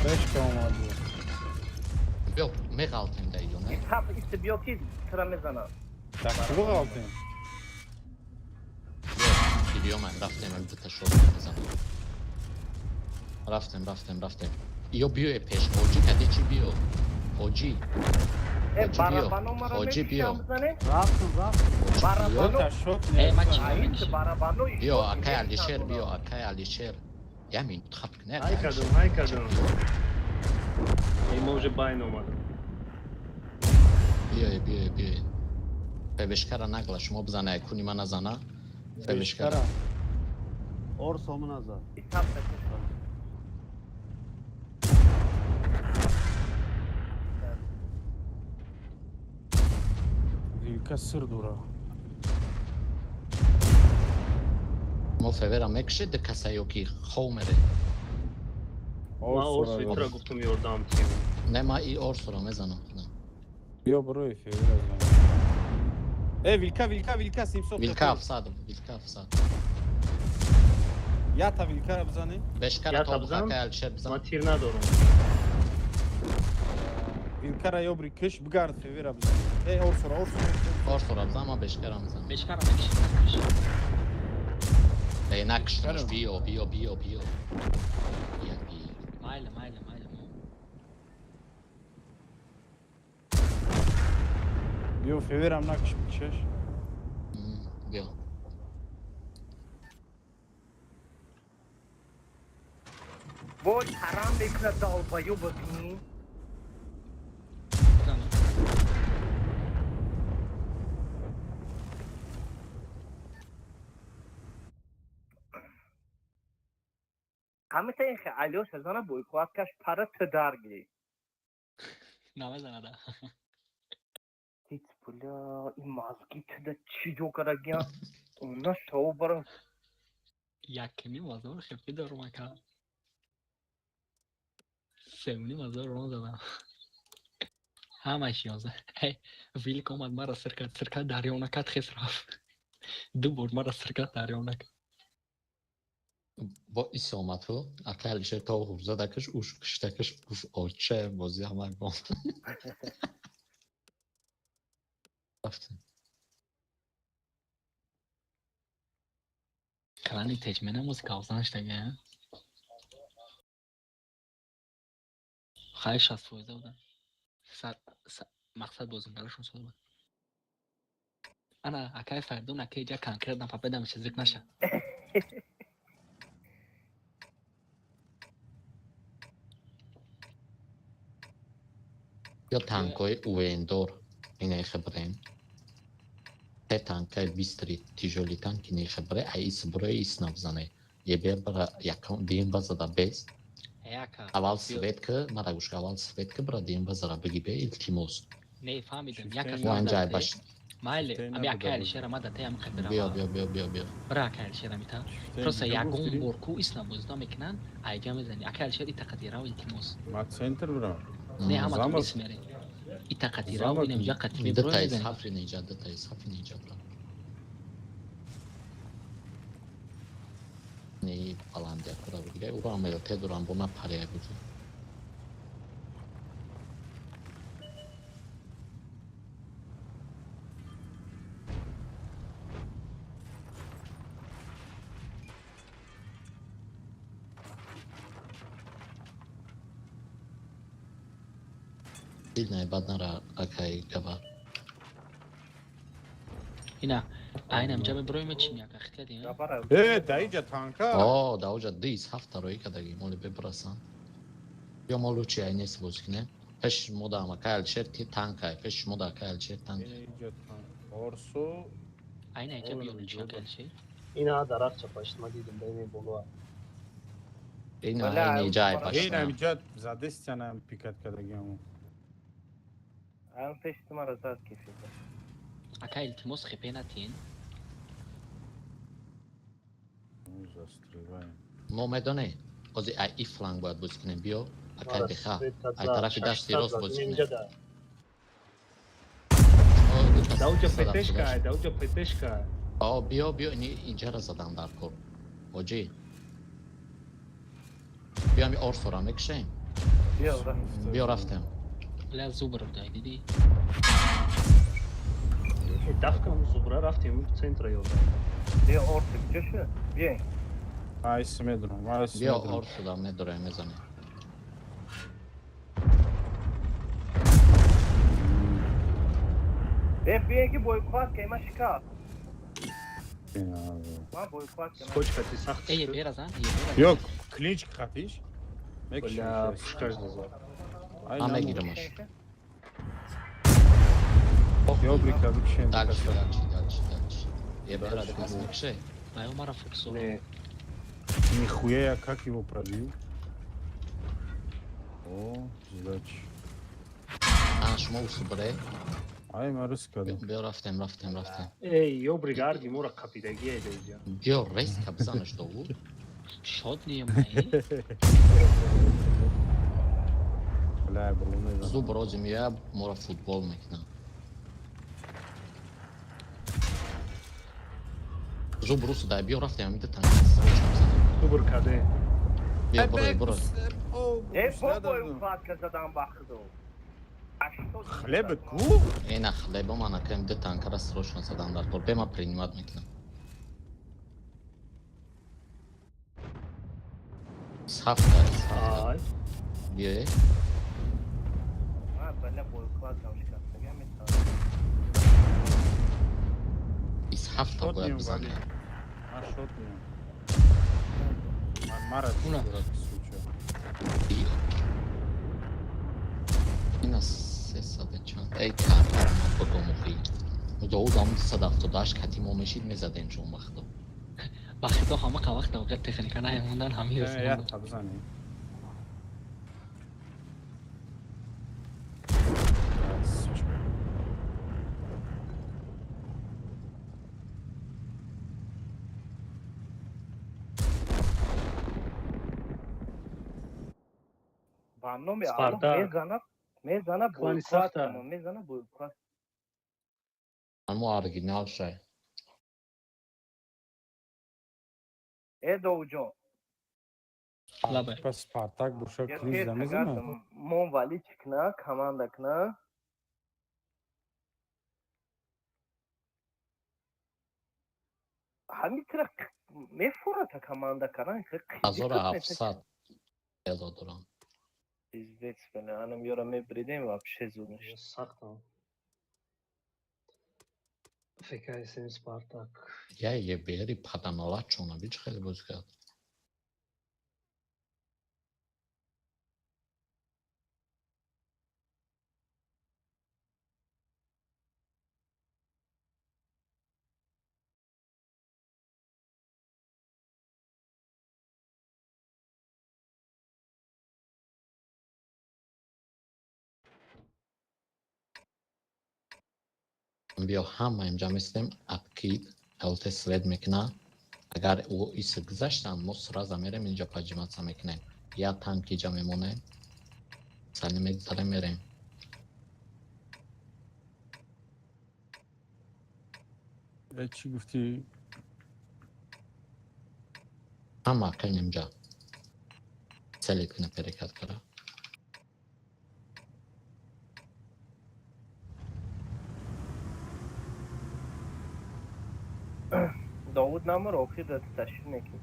Пешка омад буд. Биё меғалтем да иё, не? Ис ҳафт ист биё ки тира мезанад. Дар куҷо ғалтем? Биё, биёмаем, рафтем, ами дута шот мезанам. Рафтем, рафтем, рафтем. Иё биёе пеш, ҳоҷӣ кади чӣ биё? Ҳоҷӣ, Э, ҳоҷӣ биё. барабано мара Ҳоҷӣ биё. мекушам бизане. Рафтам, рафтам. Барабано. Дута шот Э, ма чӣ? Аис барабано. Биё, акай Алишер, биё, акай Алишер. Я минут хаб кне. Ҳай кардам, ҳай кардам. Эй, мо уже байн омадам. Биёе, биёе, биёе. Февешкара нагла, шумо бизана, куни ма назана. Февешкара. Бешкара. Орсо мана зад. Ис ҳафта киш. Вилка сир дора. Мо февера мекушед, д касаё ки хов мере. Ман Орсора. орсои тура гуфтум, ёрдам тием. Не, ма и орсора мезанам худам. Биё барои февера зан. Э, вилка, вилка, вилка, 700. Вилка 700, вилка 700. Ята вилкара бизанӣ? Бешкара Ята то бизан? акай Алишер бизан. Ман тир надорам. Вилкара ёбри киш, бигард февера бизан. Э, орсора, орсора. Орсора бизан, ма бешкара мезанам. Бешкара мекши. Э, накуштамаш, Чаро? биё, биё, биё, биё. Бия, биё. Майли, майли, майли. Биё феверам накиш, бикшеш. Биё. Вой, ҳарам мекунад долбаю, бибин. Бизан. Ҳамита ин алёша зана бойқувваткаш пара ту даргирӣ. Намезанада. Ҳеҷ бля, ин мазги туда чӣ ҷо карагиям? Она шоу бара. Якним ҳазор хепи дорум ака. 3,5 ҳазор рон задам. Ҳамаш 11. Э, вилк омад, мара сир кард, сир кард, дарё накард, хес рафт. Ду бор мара сир кард, дарё накард. Бо ис омад ҳу, акай Алишер то ҳурзадакаш, уш киштакаш, уш оча бозӣ ҳама гом. Рафтем. Клани теҷмена музика авзан штага. Хай 60% будам. Мақсад бозингарашон сода буд. Ана акай Фардун акай ҷа конкретно победа меша, зик наша. Ё танкҳои УВНдор инаи хабрем. Се танкаи бистри тяжёлый танк инаи хабре, ай ис брои ис набзане. Ебер бара якам дием базада бес. Э, ака. Аввал свет ки, мара гӯш ки, аввал свет ки бара дием базара биги бе, илтимос. Не, фаҳмидам. Шифтаи Як кас Мо анҷа ай мадате. баш. Майли, Шифтаи ами набуда акай буд. Алишера мадате ами қадра. Биё, биё, биё, биё, биё. Бира акай Алишера мита. Просто ягон бор ку ис набозида мекунанд, айҷа мезани. Акай Алишер итақатирав, илтимос. Ма центр бирам. Не, ҳама Замок. ис мере. Итақатирав Замок. инам ҷа қатӣ Дута меброи ис мезани. ҳафт инҷа, дута ис ҳафт инҷа бира. Не, баландия кура бигирай, уро ам ЛТ дорам, бо на пария буди. Сильная бад нара, акай гавар. Ина, айнам ҷа меброи мечим яка хиткади. Бара. Э, даиҷа танка. О, да оҷа дис ҳафта роӣ кадаги, моли бебрасан. Ё мо лучи ай нест бозӣ кунем. Пеш мода ам акай Алишер ти танкай, пеш мода акай Алишер танкай. Инаиҷа танк. Орсо. Айна ҷа Ой, биё лучи ҷода. акай Алишер. Ина дарахт чапашт, ма дидам, да ин боло. Ина Бля, ин ҷай бара- пашта. Инамиҷа задестианам пикат кадагиаму. Ам пеши ту мара зад кифида. Ака, илтимос, хепе натиен. Застреваем. Мо медонем, ози ай и фланг бояд бозӣ кунем. Биё, акай беха. Ай тарафи дасти рост бозӣ кунем. Дауҷа ПТшка, дауҷа ПТшка. О, биё, биё, инҷара задам дар кор. Ҳоҷӣ. Биё, ами орсора мекушем. Биё, рафтем. Бля, зубр дай, диди. Дафкам зубра рафтем центра ёда. Биё, орсо куҷо шуд? Биё. Айс медонам, айс Биё, медонам. Орсуда медорем, мезанем. Э, биё ки бойкот кай, ма шикаст. Ма бойкот кай. Скотч кати сахт. Эй, беразан, е беразан. Ёк, клинч хатиш? Бля, пушкаш дазад. Ман мегирамаш. Ёбрика бикшен. Дальше, дальше, дальше, дальше. Е бера декас мекше. Ай, мара фоксо. Не. Нихуя я как его пробил? О, сдач. А, шумо усубре. Ай, марус кадам. Биё, рафтем, рафтем, рафтем. Эй, ёбрик арги мора қапидаги ай даиҷа. Биё, резко бизанаш довуд. Шод не май. Бля, было мезанам. Зуб рози меояд, моро футбол мекунад. Зуб русу дай, биё, рафтем, ҳамида танк срочно бизанем. Зубр каде. Биё, бурой, бурой. Э, бо бойкот ка задам бахду. Хлеб ку? Ина хлеба ман акам ду танкара срочно задам дар кор. Бе, ман принимать мекунам. Сафта, сафта. Ай. Биё. Ма бля бойкот кам шикаст. Метавонам. 27 Шот бояд нем, бизанем. Вали. Ман шот нем. Ман мара Уна. суча. Ина сесада чанд. Эй, кар, ман бигом охи. Довуд ҳам 278 кати мо мешид, мезадем шон вақто. Вақто ҳама вақт вақт техника наемондан ҳами Я та бизанем. Сучка. Ба номи Аллоҳ Спартак. мезанад, мезанад Клани бойкот сахта. мезанад бойкот. Амо оригинал шай. Э, Довуҷон. Лабай. Пас Спартак боша Я клинч тез намезанад? кагардам, мон вали чӣ кна, команда кна. Ҳамин тира мефурата команда кардан. 1700 ело дорам. Пиздец, бля, анам ёра мебридем вообще зуд мешад. Сахтам. ФКСМ Спартак. Я ебери паданола чона бич хеле бозӣ кард. Биё, ҳама инҷа местем, откид ЛТ след мекуна. Агар ӯ иса гузаштанд, мо сразу мерем инҷа, поджиматься мекунем. Я танк иҷа мемонем, сали мегзарем, мерем. Э, чӣ гуфтӣ? Ҳама акан инҷа целит куна, перекат кара. Довуд намур, охир да ташкил мекунӣ.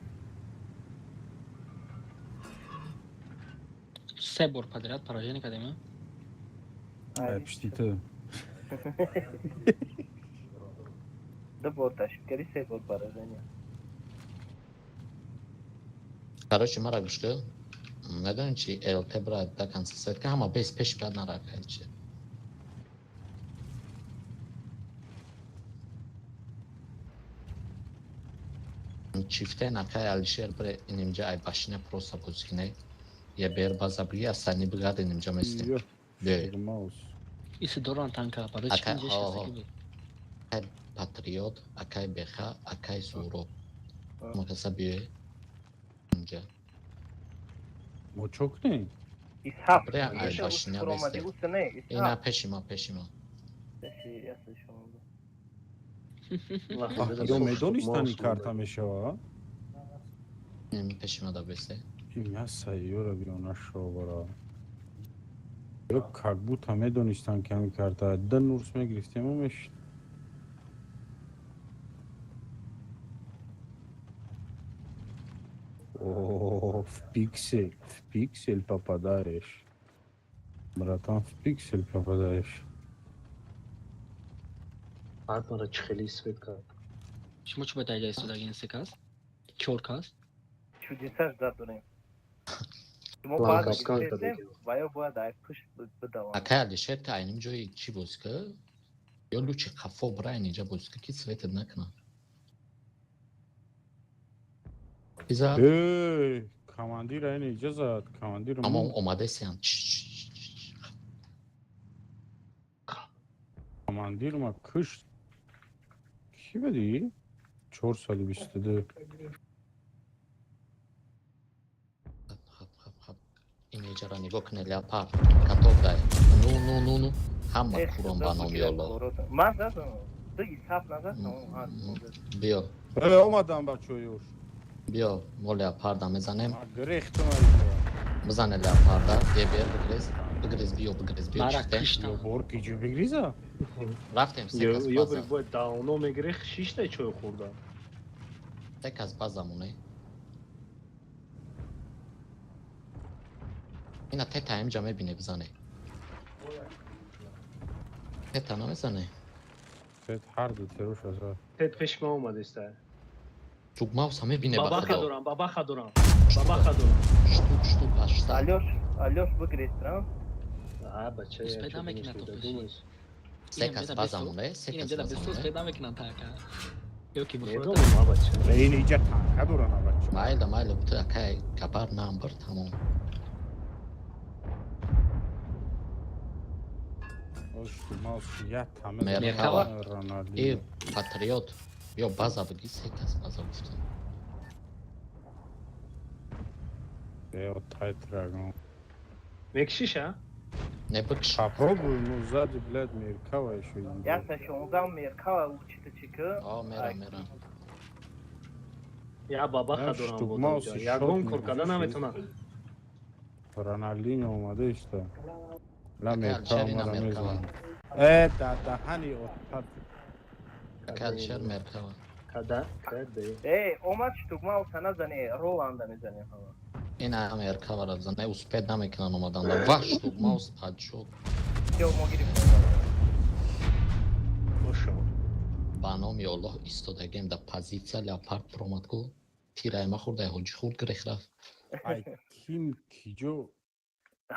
Се бор подряд поражение кардем, а? Ай, пишти ту. Ду бор ташкил кардӣ, се бор поражение. Короче, мара гӯш кун, медонем чи ЛТ бра до конца сетка, ҳама без пеш бояд нарака чи. Чифте накай Алишер бре инимҷа, ай башина просто бозӣ кине. Я бер база биги, астани бигард, инимҷа местем. Ё, Биё. маус. Иси доран танка, барои чӣ Ака, инҷа ҳо, шикастагӣ ҳо. буд? Акай Патриот, акай Беха, акай Суроб. Макаса биёе инҷа. Мо чо кунем? Ис ҳафт. Бре, ай Иша башня омади, бесте. уста не, ис Ина ҳафт. пеши ма, пеши ма. Пеши ясади шумо. Ё медонистани карта мешава? Ин пеши ма да бесте. Ин яса ёра биё нашобара. Ё как будто медонистан, ки ҳамин карта да нурс мегирифтем, мешид. О, в пиксель, в пиксель попадаешь. Братан, в пиксель попадаешь. Баъд мара чӣ хеле свет кард. Шумо чӣ бояд айҷа истодагин, се кас, чор кас? Чудесаш зад дорем. Шумо План баъд капкан гирифтем, кардагӣ. ва ё бояд ай пушт бидавам. Акай Алишер, та айним ҷои чӣ бозӣ ка? Ё лучи қафо бира, инҷа бозӣ ка, ки светат накунад. Иза Эй, командир айн иҷа зад, командир. Тамом, омадесиям. Командир ма кушт. Кӣ буди? 422. Хап, хап, хап. Ин иҷара нигоҳ кунед, леопард. Катоб дай. Ну, ну, ну, ну. Ҳама Эх, курон худо ба номи бигирад Аллоҳ. коротон. Ман задам. Ту ис ҳафт назад, тамом, ҳа. Биё, Э, омадам, бачаёш. биё, мо леопарда мезанем. Ма гирехтам айҷа. Бизане леопарда, ебер, бигрез. Бигрез, биё, бигрез, биё, Мара чифте. Ё киштам. бор ки ҷо бигриза? Рафтем, се кас Ё база. бри бояд давно мегирех, шишта чой хӯрда. Се кас база моне. Ина тета инҷа мебине, бизане. Тета намезане. Тет ҳар ду теруш азад. Тет пеши ман омадеста. Чугмауса мебине, ба Бабаха худо. дорам, бабаха дорам. Бабаха дорам. Штук, штук, 800. Алёш, Алёш бигрез, трам. А, бача, Успед намекунад то пеши. Се Инам кас ҷада база бесу. моне, се Инам кас ҷада база бесу моне. успед намекунанд танка. Ё ки бихӯрад. Медонам, а бача. Ин иҷа танка доран, бача. Майла, майла, ту акай габар намбар, тамом. Ош маус я таме. Меркава. И Роналдиньо. Патриот. Биё база биги, се кас база гуфтам. Э, тай драгон. Мекшиша? Не бикш. Попробуй, ну сзади, блядь, Меркава еще. Яса 16 Меркава учита чика. О, мера, мера. Я бабаха Я дорам. штук-маус бодо. и Ягон шот кор карда мекуши. наметонам. Роналдиньо омада иста. Ла Акай Меркава Алишер, ина мара Меркава. мезанад. Э, да даҳани отпад. Акай Алишер, Меркава. Када, каде. Э, омад штугмауса назане, Роланда мезане ҳама. Ина Меркавара бизане, успед намекунан омаданда. Ва штугмаус падшод. Всё, мо гирифтем. Бошо. Ба номи Аллоҳ, истодагем да позитсия, леопард промад ку. Тирай ма хӯрдай, ҳоҷи хурд гирех рафт. Ай ким киҷо?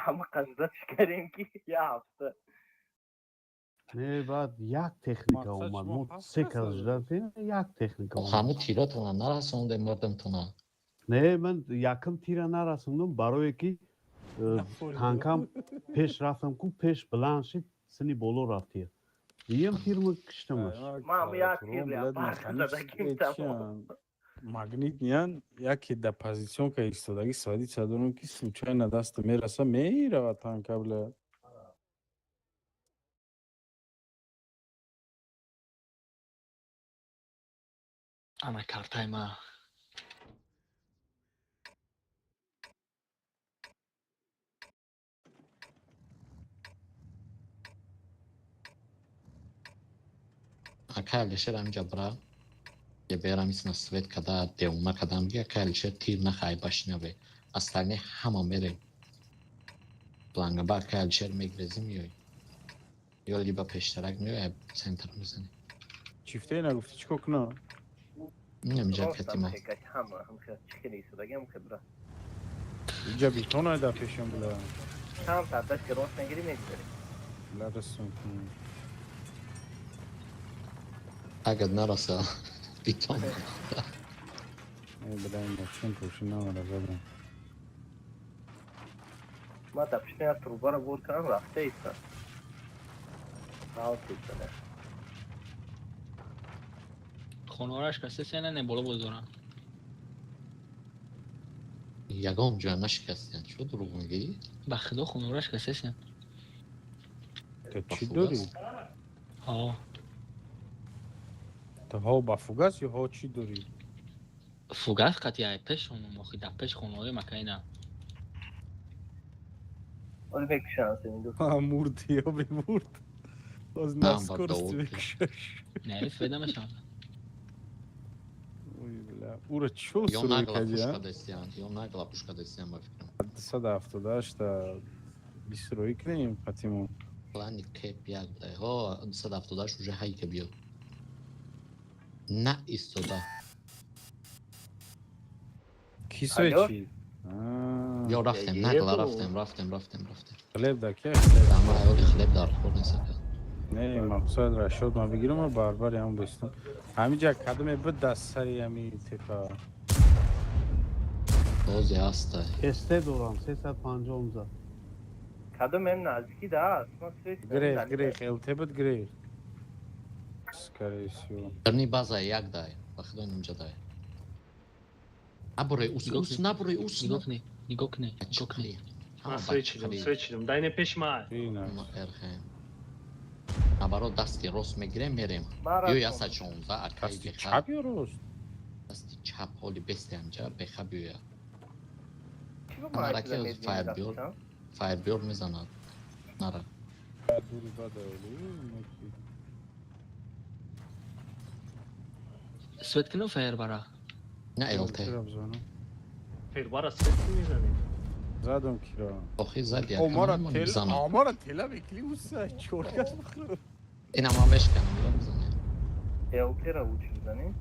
Ҳама қазда чикарем ки я ҳафта. Не, баъд як техника Мақсад омад. шумо Мо ҳафт се кас кас задед? ждатем, як техника омад. Ҳаму тиротона нарасондем, мардамтона. Не, ман якм тира нарасондам, барое ки танкам пеш рафтам ку, пеш баланд шид, сини боло рафт тир. Дуюм тир ма киштамаш. Ман як тир леопард задагим, тамом. Магнитниян, яке да позиционка истодаги сводица дорам, ки случайно даста мераса, мерава танка, бля. Ана картай ма. Акай Алишер, ҳаминҷа бира. Еберам исна свет када, девона кадам ги, акай Алишер тир нахай башнаве. Остальные ҳама мерем. Плангаба акай Алишер мегрези, миёй. Ё либо пештарак миёй, центр мезанӣ. Чифтаи нагуфтӣ, чӣ кор кунам? Инаминҷа Ростам катима. хекат ҳама, ҳам хел чихели истодагим хебра. Иҷа бетон айда пешам, бля. Чанд та дасти рост нагири, мегузари. Бля, расм кунам. Агар нараса битон. Э, бля, ин пӯши намара задам. Ма да пишна я трубара бор кардам, рафта иста. Рафта иста. Хонораш касе не боло боз дорам. Ягон ҷоя нашикастиян, чӣ дурӯғ мегӯӣ? Ба худо, хонораш касесиян. Ту чӣ дорӣ? Ҳо. Ту ҳо ба фугас ё ҳо чӣ дорӣ? Фугас қати ай пешон, охи, дар пеш хонаҳои макайна. Оли мекушам сен ду. Мурди ё бемурд? Боз Нам на ба скорости Даут. мекушаш. Не, феда мешавад. Ой, бля, ура чо Ё суруй нагла кади, а? пушка дестиян, ё нагла пушка дестиян, ба фикрам. 278-та бисроӣ кунем қатимон. Плани кеп як будай. Ҳо, 278 уже ҳайка биё. На истода. Ки Алло? свечи? Ё рафтем, Е, нагла еду. рафтем, рафтем, рафтем, рафтем. Хлеб да ки? Ама оли хлеб дар хор нест ака. Не, мақсад рашод ма бигирам, ма барбари ҳам бистам. Ҳамиҷа кадоме буд даст сари ҳами тепа. Бозе ҳаста. СТ дорам, 350 зад. Кадом ем наздики да аст. Ма свеч. Грех, грех, ЛТ буд грех. Скорее всего. Дарни база як дай. Ба худо инҷа дай. Набурай ус, ус, набурай ус. Нигоҳ кунӣ, нигоҳ кунӣ, нигоҳ кунӣ. Ман свечидам, свечидам. Дай не пеш ма. Ина. РХМ. Наоборот, дасти рост мегирем, мерем. Ман Ё рафтам. 116 акай Дасти беха. чап ё рост? Дасти чап ҳоли бести ҳамҷа беха биёя. Чӣ ба ман Анараки чиза медонӣ фаербёр. рафтам? Фаербёр мезанад. Нара. Дури бада оли. Свет кунам фаер бара. На ЛТ. Фербара свет мезанем. Задам кира. Охи зади Омара ака тел, мезанад. омара тела мекли уса, чоркас бихӯр. Ина ма мешканам, ё мезанем. ЛТ ра учи бизанӣ?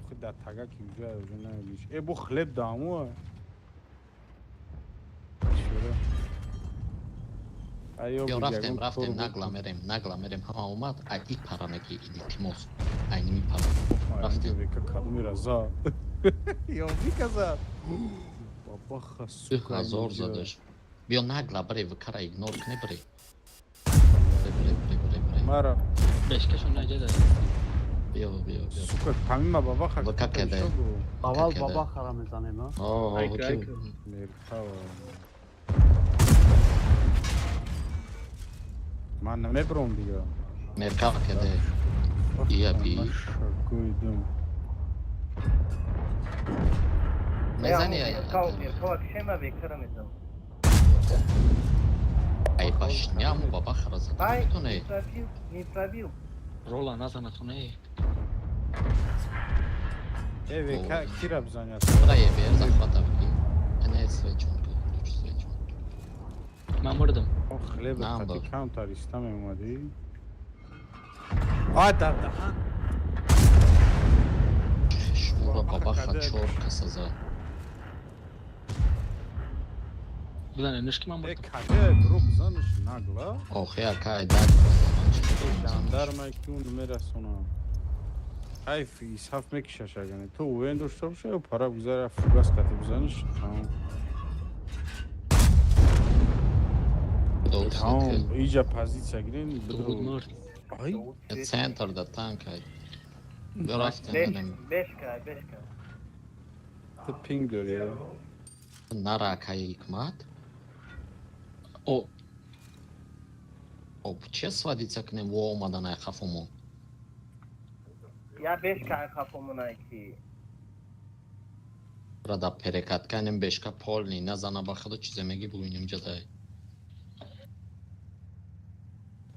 Худ дар тага ки уҷа уже намелиш. Э, бу хлеб даму. Чура. Айё Ё рафтем, рафтем, нагла мерем, нагла мерем. Ҳама омад, ай и паранеки илтимос. Ай ними пара. Рафтем. Века кадомира за. Ё вика за. Бабаха сука. 2000 инҷа. задаш. Биё нагла бре, вкара игнор кне бре. Бре, бре, бре, бре, бре. Мара, Бешкашон наҷа да. Биё, биё, биё. сука, тамима бабаха. Вака кеде. Аввал Какеда. баба хара мезанем, а? О, Айка, ки айка. Меркава. Ман намебром дига. Меркава кеде. Ия би. Гуйдум. Мезани ай. Меркава кшема векара мезанам. Ай башняму бабаха зада. Ай, Метоне. не пробил, не пробил. Рола назанатоне. Э, века кира бизанят. Бра ебер захвата ки. Ана свечон, ключ свечон. Ман мурдам. О, хлеб Нам хати бо. камтар иста меомадӣ. А, дар даҳан. Шура Бабаха бабаха каде. чор каса зад. Бизане, нишки ман Э, мурдам. каде бро бизаниш нагла. Охи акай даг бизанад. Жандарма ки он мерасонам. Хайф исаф мекишаш агане. Ту уен дошта боша ё пара гузара фугас кати бизаниш. Тамом. Тамом. Иҷа позиция гирем. Дуд мурд. Ай, Центр да танк ай. Биё рафтем мерем. Бешка, бешка. ту пинг дори. Нара акай ҳикмат. О, Об че сводиться кунем во омадан ай хафомон. Я бешка ай хафомунай ки. Ра да перекат канем бешка полни назана ба худо чизе меги бугӯинем ҷадай.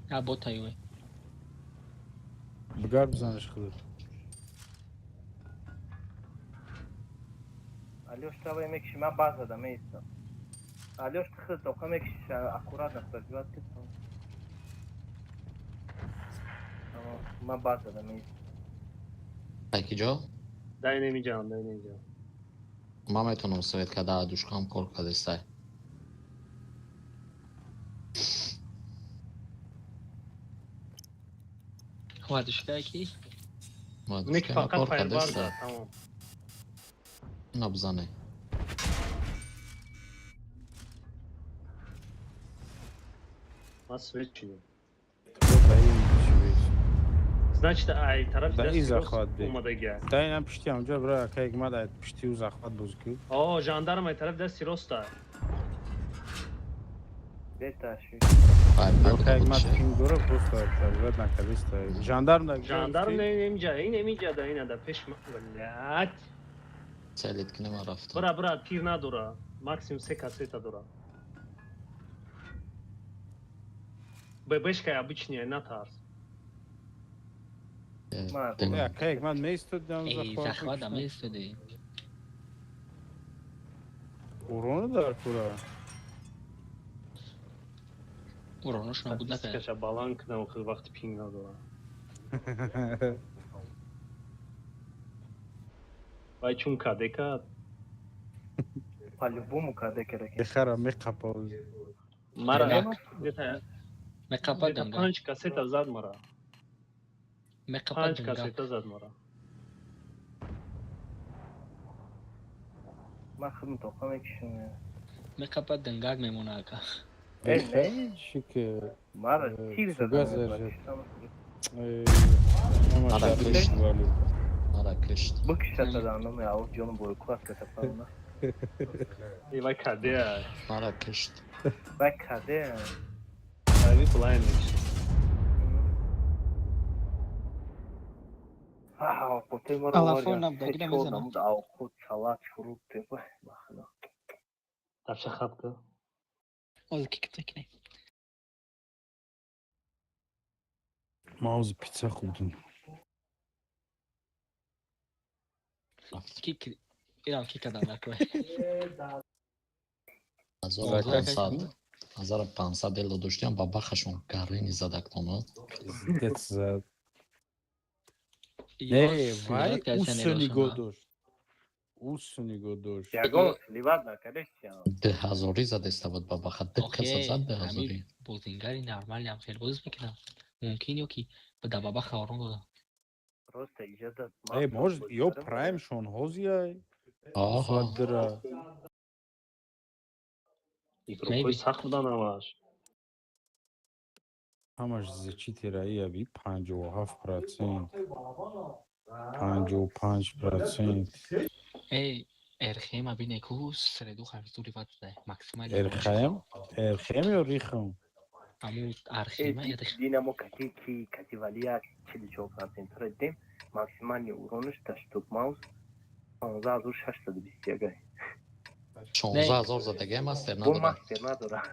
я бота юй. Бигар бизаниш худат. Алёш тавай мекиши, ман баз задам меистам. Алёш ты худ тоқа мекиши, аккуратно пробивать ки. Тамом, ман баз задам меистам. Ай ки ҷо? Дай немиҷам, дай немиҷам. Ман метавонам совет када душкам кор кадестай. Вардишка ки? Ник Душкама фақат кор фаербар кадестай. зад, тамом. На бизане. Ман свечидам. Ту ба ин чӣ беш. Значит, ай тарафи Да и дасти рост захват бе. омадагия. Да инам пишти ҳамҷо бира ака Ҳикмат ай пишти ӯ захват боз ки. О, жандарм ай тарафи дасти роста. Беташи. Ай Ака бурда буд Ҳикмат че? пинг дора просто таҷрибат накардиста. Жандарм да Жандарм не инҷа, ин инҷа да ина да пеш блядь. Целит ки нема рафтам. Бра, бра, тир надора. Максимум се кассета дора. ББшка обычная, натарс. Ака Ҳикмат меистод ам Эй, захват. захват меистоди. Урону дар кура. Уронош набуд накард. Статистикаша баланд кунам, хел вақти пинг надора. Вай чун каде кард. По-любому каде кераки. Бехара меқапа. Мара Меқап. где-то Меқапад где-то данга. панҷ кассета зад мара. Меқапад Панҷ данга. кассета зад мара. Ман худам тоқа мекишам. Меқапад дангак мемона ака. Э, не. Чӣ ки Мара тир фуга задам. зажад. Мара кушт. Мара кушт. Бикишата данам, я ҷону бойку аст ката. Э, вай каде ай. Мара кушт. Вай каде. Вай плайн мекишт. Алафон Алафон набудагида мезанам. Алхот, салат, фрукты. Бахна. Давша хатка. Ҳозир ки кита кине. Ман ҳозир питса хӯрдам. Ки ирам ки кадан накой. 1500 1500 эло доштиам ба бахашон гарини задактона. Пиздец зад. Не, вай усу нигоҳ дошт. Усу нигоҳ дошт. Ягон сливат накардест. 2000 задеста буд ба баха. Ду каса зад 2000. Бозингари нормали ам хел боз мекунам. Мумкин ё ки ба дабаба орон додам. Просто иҷозат. Э, может, ё праймшон ҳозиай? Аҳа. Дра. Игрокҳои сахт будан ҳамаш. Ҳамаш зачитираи аби 57%. 55%. Эй, Эрхема бине ку среду харзури ватда максимал. Эрхем? Эрхем ё Рихем? Аму Архема Эрхем. Динамо кати ки кативалия 44% ра дидем. Максимальный уронаш таштук маус 15621. 16000 задагиам мастер Бо надора. мастер надора.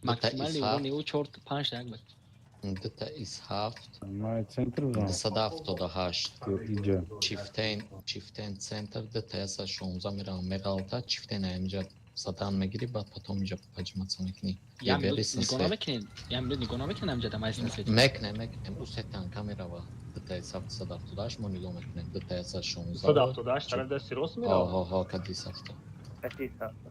Максимальный урони ӯ 4 5 як буд. Дута из ҳафт. Май центр будам. 278. Иҷа. Чифтен, чифтен центр дута 116 меравам меғалта, чифтен инҷа задан мегири, баъд потом инҷа поджиматься мекунӣ. Я минут Ебери нигоҳ свет. намекунем. Я минут нигоҳ намекунем амҷа дамай свет. Мекунем, мекунем. Ӯ се танка мерава. Дута 778 мо нигоҳ мекунем. Дута 116. 178 тарафи дасти рост мерава. Ҳо, ҳо, кади сафта. Кати сафта.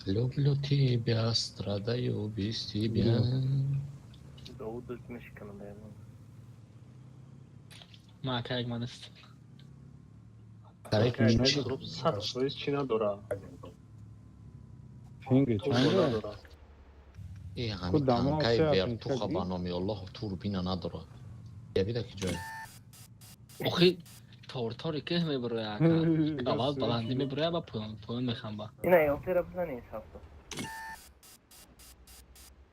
Люблю тебя, страдаю без тебя. Довуд мешиканам ягон. Ма ака як ман аст. Тарик Ака, чӣ? 100% чӣ надора. Пинги Турбо чанда? надора. Э, Ку ҳами дамо танкаи се вертуха апинка ба номи Аллоҳ турбина надора. Ябида ки ҷой? Охи тортори кӯҳ мебуроя ака. Аввал баландӣ мебуроя ба поён поён мехамба. Ина елтера бизани сафта.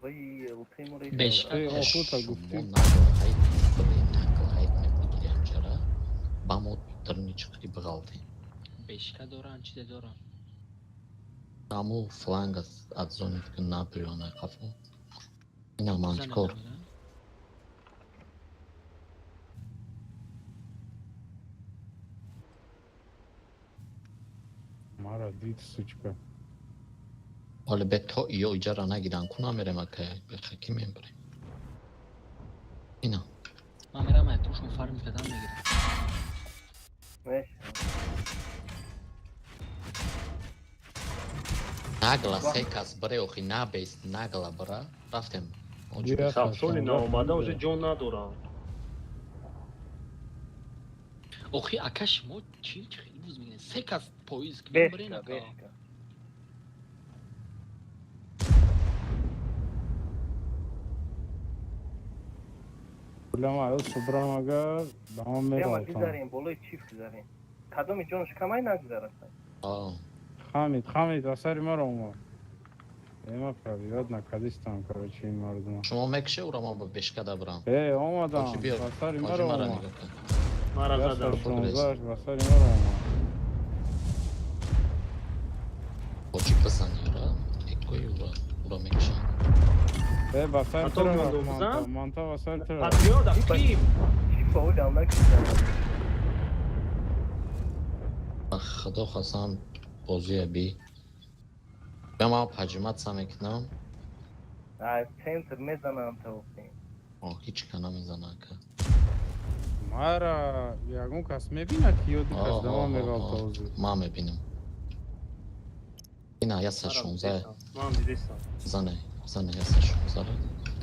Вай елте муре. Беш. Э, охота Шумо гуфтӣ. надора, ҳайт бибин, нақл ҳайт мебигирӣ ҳамчара. Ба мо даруни чиқри биғалтем. Бешка доран, чизе доран. Аму фланг аз зони ки набирёна қафо. Ина ман чикор? Мара дид, сучка. Ҳоле бе то иё иҷара нагиран ку намерем ака, беха ки мебарем. Ина. Ман мерам ай тушон фарм кадан мегирам. Меш. Нагла се кас бре охи набест нагла бра. Рафтем. Оҷо. Бия. Сафсоли наомада уже ҷон надорам. Охи ака шумо чи хеле буз мегиред? Се кас поиз ки мебарен Бешка, ака. бешка. Пулама аю субрам агар ба ман Бема меравтам. гузарем, болои чиф гузарем. Кадоми ҷонш камай нагузарад. Хамид, Хамид, ба сари маро омад. Эма пробивать накардистам, короче, ин мардума. Шумо мекше ура ман ба бешка дабрам. Э, омадам, Ҳоҷи биё. ба сари Ҳоҷи маро мара омад. нигоҳ кун. Мара задам. 116 ба сари маро омад. Ҳоҷи бизан юра. Экои ура. Ура мекшам. Э, ба сари Ато туро мондум, рафт, бизан? манта, манта ба сари туро рафт. Патриот актив. Чифа олям накушам. Ба худо хасам бозия би. Бя ман паҷиматса мекунам. Ай, центр мезанам тавофем. О, ҳеҷ ка намезана ака. Мара ягон кас мебинад ки ё ду кас дама меғалта ҳозир. Ман мебинам. Ина 116. Ман дидестам. Зане, зане 116.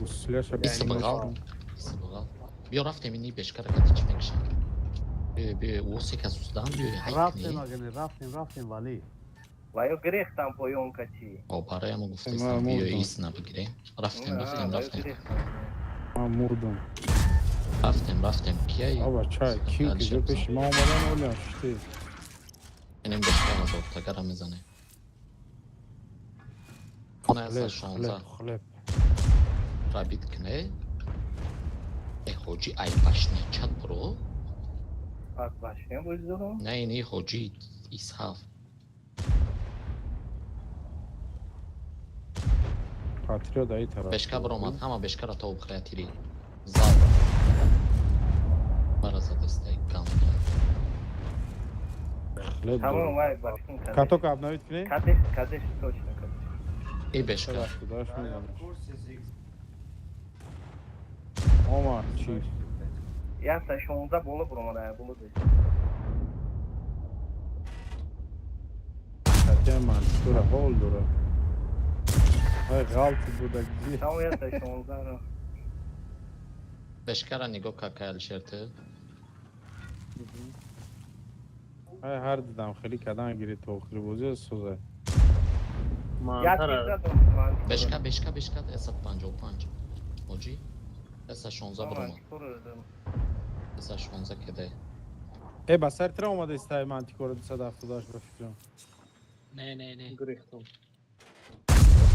Усиляша Иса бағал. Иса бағал. Биё рафтем ини бешкара кати чӣ мекшам. Биё, биё, о се кас уздан, биё, ҳай Рафтем кунӣ. агане, рафтем, рафтем вале. Ва ё гирехтам поён качи. О, барои мо Ман гуфтестам, биё мурдам. ис набигирем. Рафтем, рафтем, рафтем. Ман мурдам. Рафтем, рафтем. Кияй? Аба чай, ким ки ҷо пеши ман омадан олям шти. Инем бешка ҳазортагара мезанем. Она Хлеб, 116 хлеб, хлеб. Рабит кне. Э, ҳоҷи ай башнечат бро. Аз башнем бозидорам. Не, ини ҳоҷи исҳаф. Патриот ай тараф. Бешка биромад, ҳама бешкара то обхрая тири. Зад. Мара задастай гандон. Хлеб. Тамом дорам. вай башнем кадеш. Каток обновить кунӣ? Кадеш, кадеш точно кадеш. Э бешка. Даш мезанам. Омад, чиф. 116 боло буромад, ай боло деш. Катя ман тура ҳол дора. Ай ғалти буда ги. Тамом 116 ро. Бешкара нигоҳ ка кай Алишер ту. Ай ҳар дидам хеле кадан гири то охири бозӣ соза. Як Мантара. задам ман. Бешка, бешка, бешка 155. Ҳоҷи 116 биромад. 116 кеде. Э, ба сари тура омада истай мантикора 278 ба фикрам. Не, не, не. Гирехтам.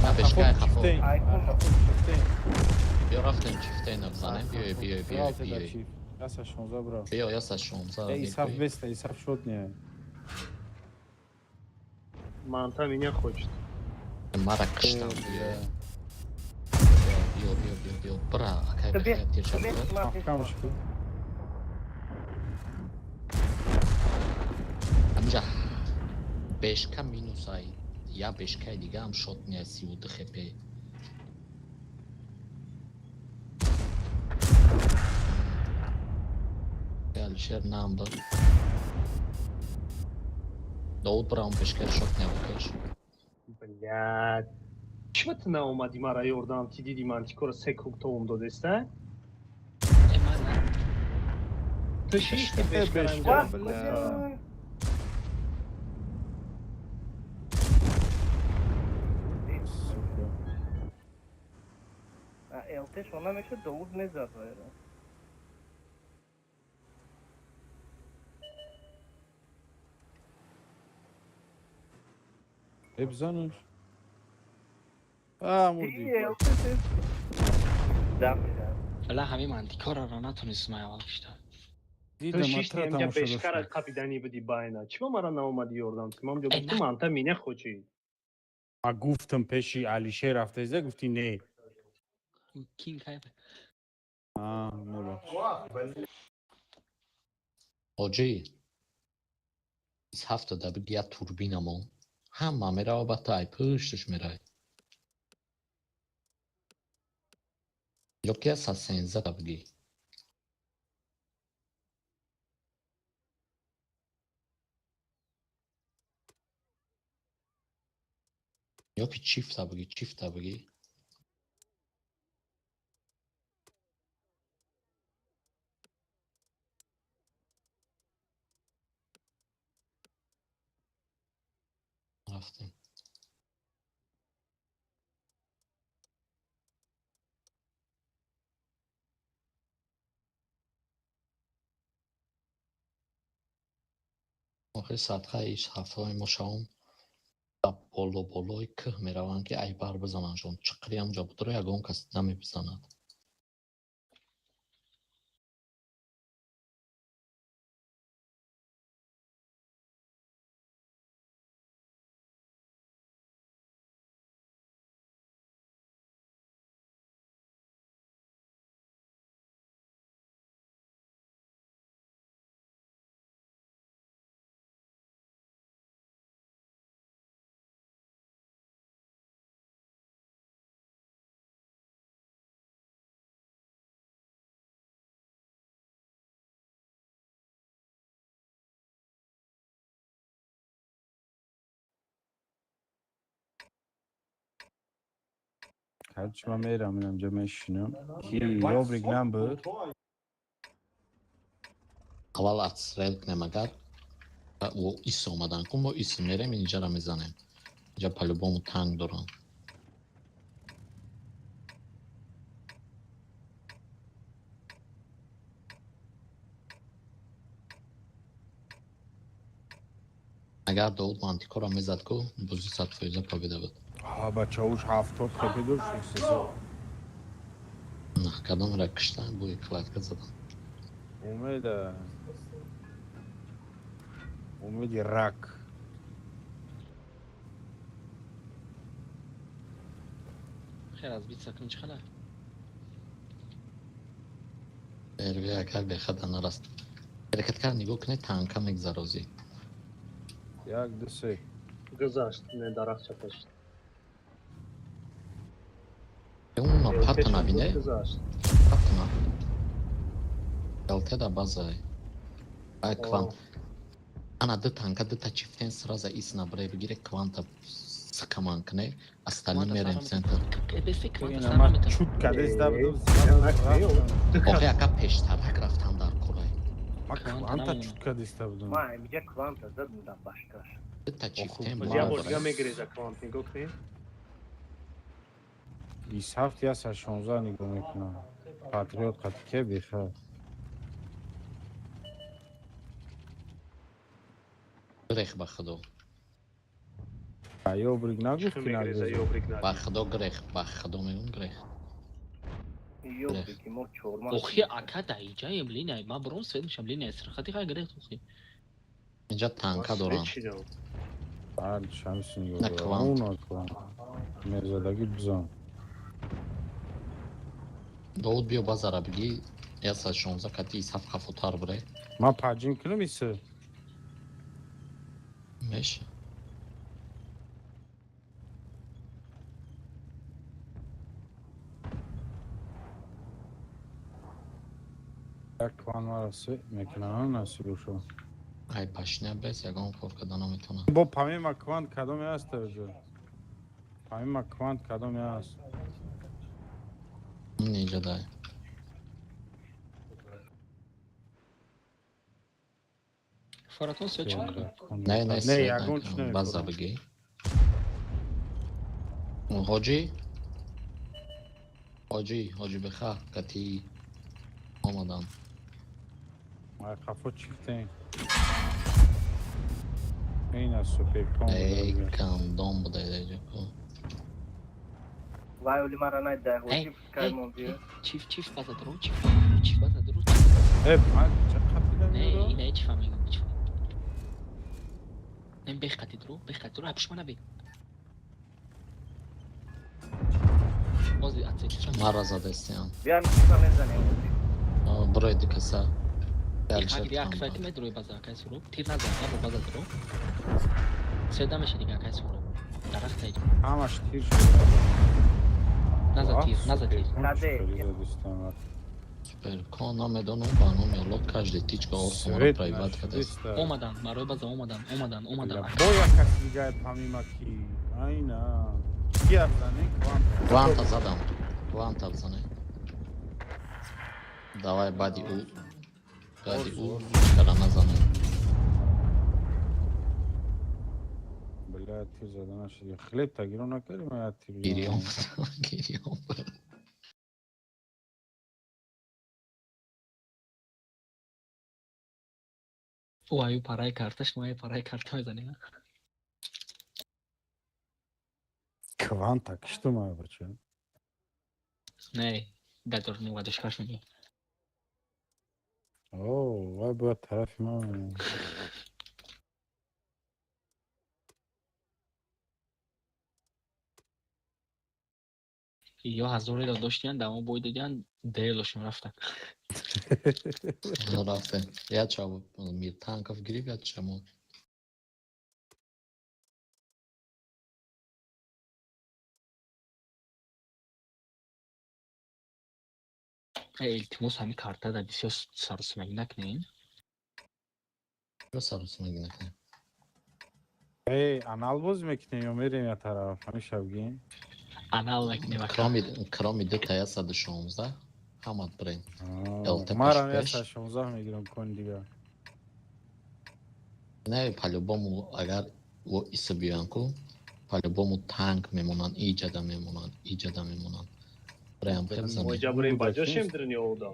На бешка хафо. Чифтейн. Айфон. Чифтейн. Биё рафтем чифтейна бизанем. Биё, биё, биё, Ғалти да биё. чиф. 116 бро. Биё 116. Э, исаф беста, исаф шот не. Манта меня хочет. Мара киштам биё. Биё, биё, биё, биё. Бра, акай Ту бе, бехая тирша ту бе, бра. ман пеш Маҳкам шуд. Ҳаминҷа бешка минус ай. Я бешкаи дига ҳам шот не 32 хп. Алишер нам ба. Довуд бра он бешкаи шот не букеш. Блядь. Чиба ту наомадӣ мара ёрдам ти диди мантикора се круг товум додеста? Э, ман на. Ту шишти Э, бешкара бешка, инҷа. бля. Сука. ЛТ шона мешуд, Довуд мезад вайра. Э, бизанаш. А, мурдӣ. ЛТ дам мезад. Валла ҳамин мантикора ро натонистам аввал киштам. Ту Дидам, шишти атра инҷа тамошо бешкара доштам. қапиданӣ будӣ байна. Чиба мара наомадӣ ёрдам ти? Ман ҷо Э, гуфтум на. манта меня хочет. Ма гуфтам пеши Алишер рафта изда, гуфтӣ не. Кин кай. А, мебахш. Ҳоҷи 27 да биги я турбинамо. Ҳама мерава ба тай пушташ мерай. Ё ки 113 да биги. Ё ки чифта биги, чифта биги. Рафтем. Охири садқа иш ҳафтаҳои мо шавом ба боло болои кӯҳ мераванд, ки айбар бизанандшон. Чиқириам ҷо будро ягон кас намебизанад. Ҳарчи ман мерам, инамҷа мешинам. Ки ёбрик набуд? Аввал отстрел кунем, агар о ис омадан кун, мо ис мерем, инҷара мезанем. Инҷа по-любому танк дорам. Агар Довуд мантикора мезад ку, бозӣ 100% победа буд. Ҳа, бачаҳош 70 хп дошт, сезо. На, кадомра киштан, буи кладка задан. Умеда. Умеди рак. Хер аз бит сакн чихала. Эрви агар бехада нараст. Ҳаракат кард, нигоҳ кунед, танка мегзарозӣ. Як, ду, се. Гузашт, не дарахт чапашт. Уна пата набине? Гузашт. Патна. Ялтеда базай. Ай квант. Ана ду танка, ду та чифтен сразу ис набре бигире кванта сакаман кне, остальные мерем центр. Бесе кванта Ина сар ман наметавонам. чут кадеста будам. Охи ака пештарак рафтан дар корай. Ман Кванта кванта намемонам. чут кадеста будам. Ман инҷа кванта задам дар башкаш. Ду та чифтен Боз як бор бура. дига мегиреза квант, нигоҳ кунед. 27 116 нигоҳ мекунам. Патриот қати ке беха. Грех ба худо. Ёбрик нагуфт Чӣ ки мегиреза нагуфт. ёбрик нади. Ба худо грех, ба худо мегӯм грех. Ёбрики мо чормах. Охи ака да иҷаем линия, ман буром свет мешам линия сирхати хай грехт охи. Инҷа танка дорам. Ҳар шамс нигоҳ На дорам. квант. Уна квант. Мезадагӣ бизан. Довуд биё базара бигӣ 116 кати ис ҳафт хафотар бире. Ман паҷин кунам иса. Меш. Як квант мара се мекунам насиб шо. Ай пашня бес ягон кор карда наметавонам. Бо помимо квант кадоме аст уже? Помимо квант кадоме аст? Инҷа дай. Фаратон свет чӣ мекунад? Не, не, Не, свет ягон чӣ накунам. База намекунам. бигӣ. Ҳоҷӣ? Ҳоҷӣ, ҳоҷӣ беха кати омадан. Ай хафо чифтен. Ина суперкон. Эй, гандон буда идаҷа ку. Вай оли мара найда, Эй, ҳоҷи пускай мон биё. Чиф чиф база дуру, чиф база дуру, чиф база дуру. Э, ман ча қапидам Не, ёро? ина чиф ҳам мегӯм, чиф. Не бех қати дуру, бех қати дуру, апш мана бе. Бози атсек. Мара задестиам. Биё чифа мезанем. ҳоҷи. Бирои ду каса. Хагри як кифояти медурои база акай суру. Тир назан, набо база дуру. Седа меши дига акай суру. Дарахт айҷа. Ҳамаш тир шуд. Наза тир, наза тир. Каде? Суперкон намедонам ба номи Аллоҳ каждый тичка осомара Свет проебать кадаст. нашудиста. Омадан, барои база омадан, омадан, омадан. Бо як каси дига помимо ки. Айна. Ки абзане квант. Кванта задам. Кванта бзане. Давай баъди ӯ. Баъди ӯ чикара назане. Бля, тир зада нашуд. Хлеб тагиро накардӣ, ман як тир. Гирён буд. Гирён буд. Ӯ аю параи карташ, мо аю параи карта мезанем. Кванта киштум ай бача. Не, дадорни вадашкаш мегӯям. О, вай бояд тарафи ман. Ё ҳазореро доштиян, дамо бой додиян, делошон рафтан. Рафтем. Я ча мир танков гирифт, я чамо. Илтимос, ҳамин картада бисёр сарусимагӣ накунем. Чаро сарусимагӣ накунем? Эй, анал боз мекунем ё мерем я тараф? Ҳамин шабгин? Анал мекунем ака. Кроми кроми дута 116 ҳамат брен. ЛТ Марам пеш. 116 мегирам кон дига. Не, по-любому агар во иса биёян ку, по-любому танк мемонанд, иҷада мемонанд, иҷада мемонанд. Бреям хеб Мо зане. иҷа бурем ба ҷошем дрини ода.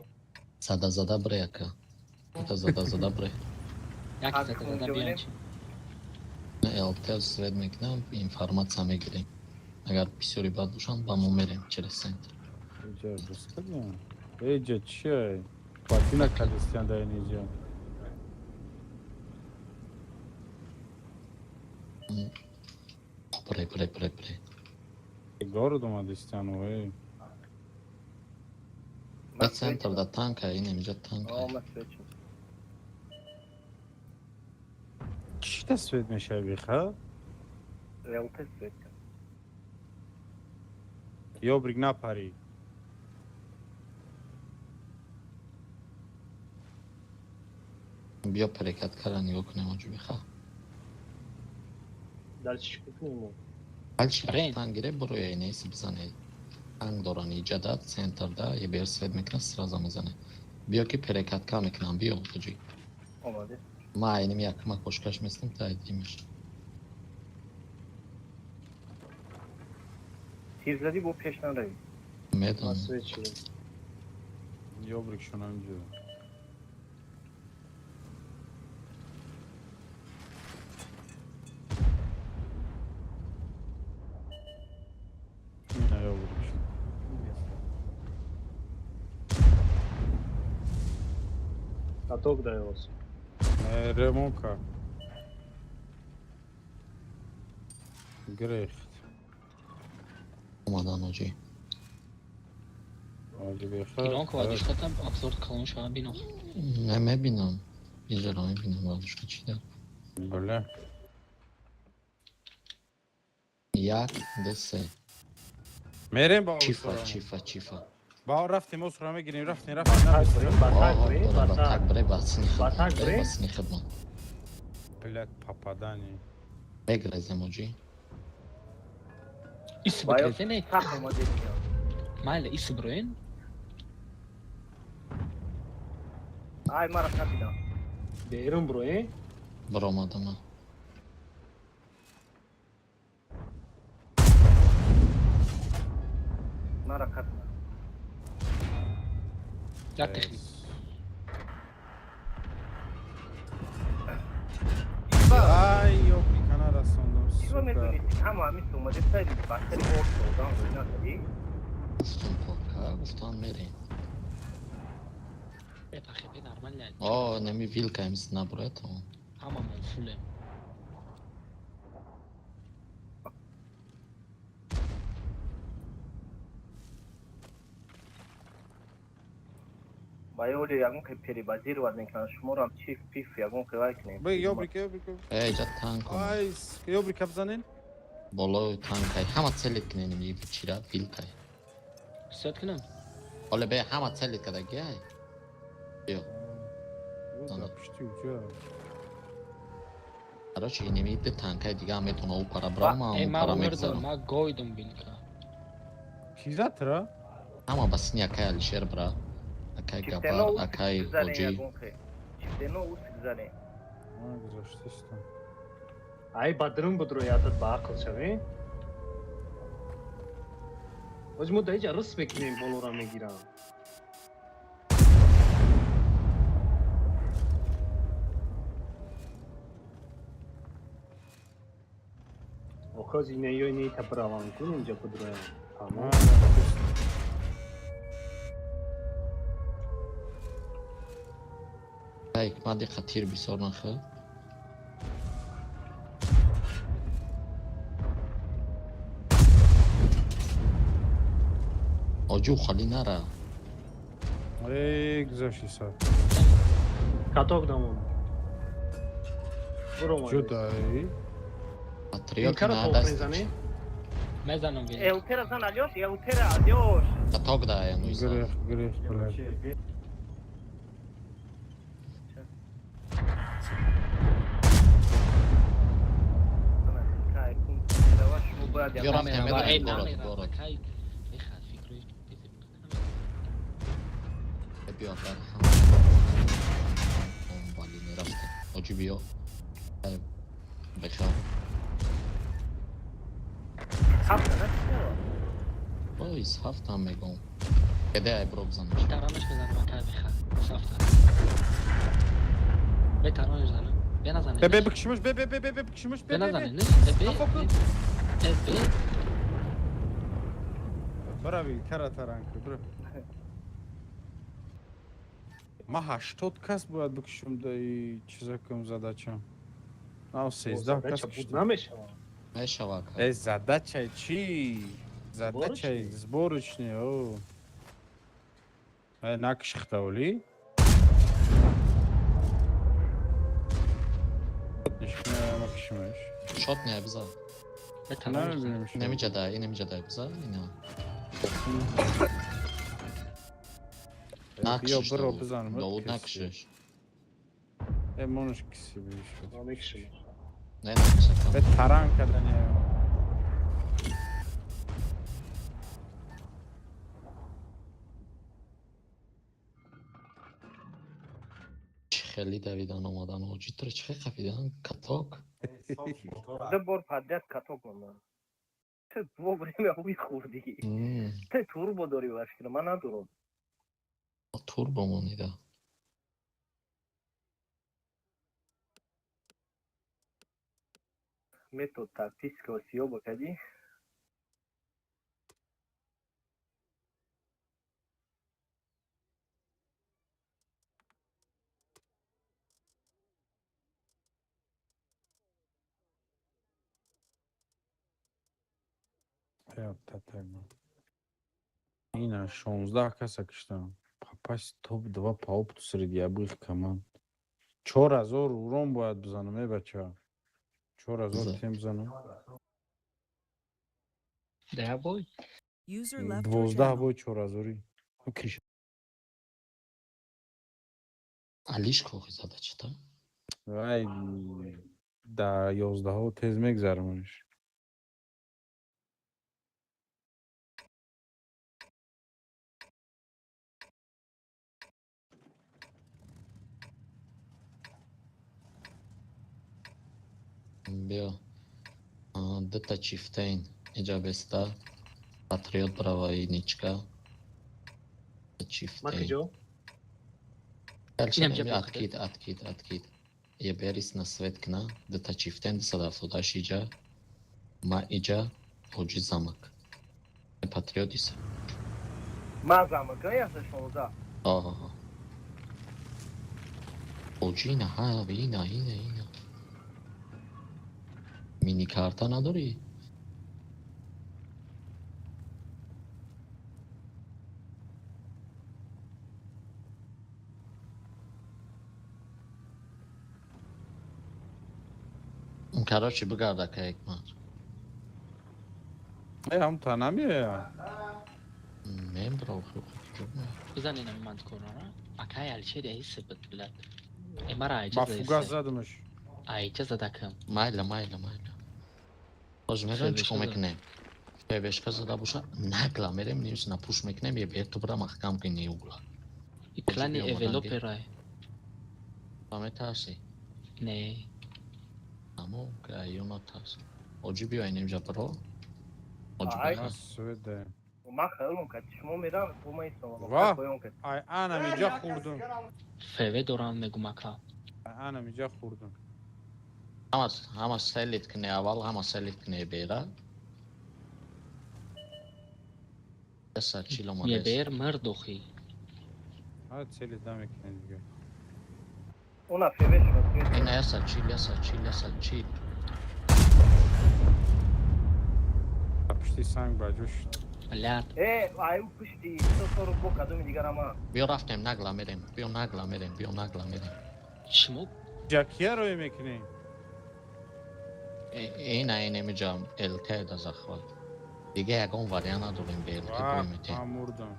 Зада зада бре ака. Дута зада зада бре. Як Аз зада зада кунҷо биён бинем? чи. Не, ЛТ свет мекунам, информатсия мегирем. Агар бисёри бад бошанд, ба мо мерем через центр. Иҷа рускадиям. Иҷа чия? Платина кадистиан дар ин иҷа. Бре, бре, бре, бре. Город омадистиан, ой. Ба центр да танка, инем иҷа танка. О, ман свет шуд. Чӣ та свет мешавӣ биха? ЛТ свет кард. Ёбрик напарӣ. Биё перекаткара нигоҳ кунем оҷу биха. Дар чӣ кунем мо? Ҳалчи Брен. танк гире буроя инеси бизане. Танк доран иҷада, центрда, ебер свет мекунад, сразу мезане. Биё ки перекатка мекунам, биё оҷи. Омаде. Ма айним якма кошкаш местам, та айдимеш. Тир задӣ бо пеш наравӣ. Ман Медонам. свет шудам. Ёбрик шон ҳаминҷо. Ина ёбрик шон. Каток даёс. Ремонка. Гирехт. Омадан оҷи. Оли беха. Ирон ко вадишкатам абсорд калон шава бино. Не мебинам. Иҷаро мебинам, бабушка чӣ дар. Бале. Як, ду, се. Мерем ба Чифа, Осура. чифа, чифа. Ба рафтем Осура мегирем, рафтем, рафтем. Ба так бурем, ба так Оҳо, бурем, дора, ба ба так. так бре, ба сини Ба хидмат, так бре, бре? ба сини хидмат. Блядь, попадание. Мегрезем оҷи. Ис Баё бигрезене? сахт омадестиан. Майла ис броен? Ай, мара капидам. Берун буроем? Баромадама. Мара капидам. Як техник. Ай, ёбрика нарасондам, Чиро сука. медонистӣ? Ҳама ҳамин омадеста ба сари орд одам рӯй накардӣ? Гуфтум кока, гуфтан мерем. Э, пахепе нормально. О, неми вилка эмс наброя тамом. Ҳамамон фулем. Ба ёли ягон хе перебазировать мекунанд. Шуморам чиф пиф ягон хе вай кунем. Бе, ёбрик, ёбрик. Э, иҷа танк омад. Ай, сука, ёбрика бизанен. Болои танкай. Ҳама целит кунем и чира вилкай. Свет кунам? Оле бе ҳама целит кадаги ай. Биё. Да, пишти уҷа. Короче, инеми ду танкай дига ҳам метавона ӯ пара бирам, Э, ӯ ма пара мурдам, мегзарам. ма гойдум вилка. Ки зад тра? Ҳама ба сини акай Алишер бира. Акай Чифтено Габар, усик акай гузарем Ҳоҷӣ. ягон хе. Чифтено усик занем. Ман гузаштистам. Ай ба друн будро ятат ба ақл шавем. Оз мо да иҷа рыс мекунем, болора мегирам. Охоз ине ё ине та браван кун инҷа будроям. Тамом. Ҳикмат диқа тир бисёр нахӯ. Оҷу халӣ нара. Эй, гузашти сад. Каток дамон. Буромад. Ҷудай. Патриот Кара на топ даст. мезанӣ? Мезанам вилка. Элтера зан Алёш, Элтера Алёш. Каток да я ну Грех, грех, блядь. Ё рафтем, Намерава, эй, медорем город, намерава, город. кай. Беха, фикрӯи Биё дар ҳам. Вали мерафтем. Оҷу биё. Беха. Ҳафта на? Ой, ҳафтам мегӯм. Кеде ай бро бизанаш. Таранаш мезанам, акай беха. Сафта. Бе таранаш занам. Бе назане. Бе, бе, бикшимаш, бе, бе, бе, бе, бе, бикшимаш, бе, Бе бе, назане. бе. Не, бе. Хафа кун. Э, бе. Бара вилкара таран кун, бира. Ма 80 кас бояд бикшум да и чиза кум задача. Нав 13 кас Задача буд киштам. намешавад. Мешава ка. Э, задача чӣ? Задача Сборочный? сборочный, о. Э, накшихтавли? Накшимаш. Шот не биза. Бе таранаш занам. Намебинем. Инамиҷа да, инамиҷа да биза, ина. Биё Накшиш. биро Давуд. бизанем. Давуд накшиш. Э, монаш киси бишуд. Намекшим. Не накшакам. Э, таран кардани. Чӣ хеле давидан омадан оҷи туро чӣ хел қафидан каток. Ду бор подряд каток омад. Ту вовремя мехӯрдӣ. Ту турбо дорӣ вашкина, ман надорам. Турбо монида. Метод тактического съёба кадӣ. Э, татаг. Ина 16 каса киштам. Попасть топ-2 по опыту среди обоих команд. 4000 урон бояд бизанам, э, бача. 4000 Бизан. тем бизанам. Да бой. User left your 12 channel. бой 4000. Криш. Алиш кохи задачата. Вай, да 11 тез мегзарамониш. Биё. Дта чифтейн иҷа беста. Патриот брава иничка. Ма Чифтейн. куҷо? Дальше Инам ҷа неми бихӯред. откид, откид, откид. Е берис на свет кна, дта чифтейн 278 иҷа. Ма иҷа оҷи замок. Патриот иса. Ман замок, 116. Аха. Оҷи ина, ҳа, ина, ина, ина. Мини карта надорӣ? Короче, бигарда ка Ҳикмат. Э, ҳам та намеоя. Мембро куҷо ме? Бизан инами мантикорара. Акай Алишер яисе буд, блядь. Э, мара айҷа Ба фугас заисе. задамаш. Айҷа задакам. Майла, майла, майла. Ҳозир медонем чӣ кор Фебешка зад. мекунем. Фебешка зада боша, нагла мерем, нимс напуш мекунем, е бер ту бира маҳкам кини угла. И клани биё омадан эвелоперай. Ба метарсӣ? Не. Амо, ё натарс. Оҷи биё инемҷа биро. Оҷи Ай. биха. Ман свет даем. Ман хаёлам кард, шумо мерам, бо ман истам. Ва! Поён кард. Ай, анам иҷа хӯрдум. ФВ дорам мегум ака. Ай, анам иҷа хӯрдум. Ҳама селит кне аввал, ҳама селит кне бера. 140 омадааст. Ебер мард охи. Ҳа целит намекунем дига. Уна феве шуд. Ина 140, 140, 140. Пушти санг ба ҷо шуд. Блядь. Э, ай у пушти 140 бо кадоми дигар ама. Биё рафтем, нагла мерем. Биё нагла мерем, биё нагла мерем. Шумо Ҷакия рӯй мекунем. Ина инемиҷа ЛТ да захват. Дига ягон вариант надорем бе ЛТ бой метем. Ман мурдам.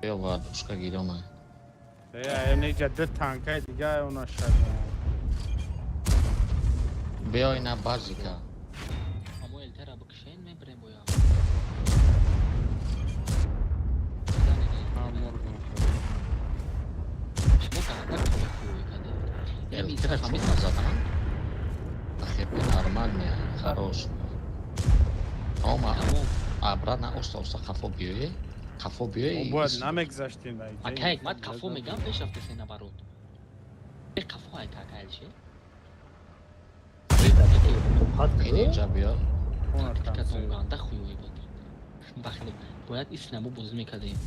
Биё вардушка гирёна. Э, инеҷа ду танкаи дига она шад. Биё ина базика. Амо ЛТ-ра бикшен мебарем боя. Ман мурдам. Шумо ганда хуй кардед. ЛТ-ра чун назадан? Ахир нормальный, хорош. Ома обратно оста оста хафо биёе. Хафо биёе. Бояд намегзаштем. Ака Ҳикмат қафо мегам пеш рафтесе наоборот. Э қафо ай кака элше. Инҷа биё. Тактикатон ганда хуёй буд. Бахли бояд исламу бозӣ мекардем.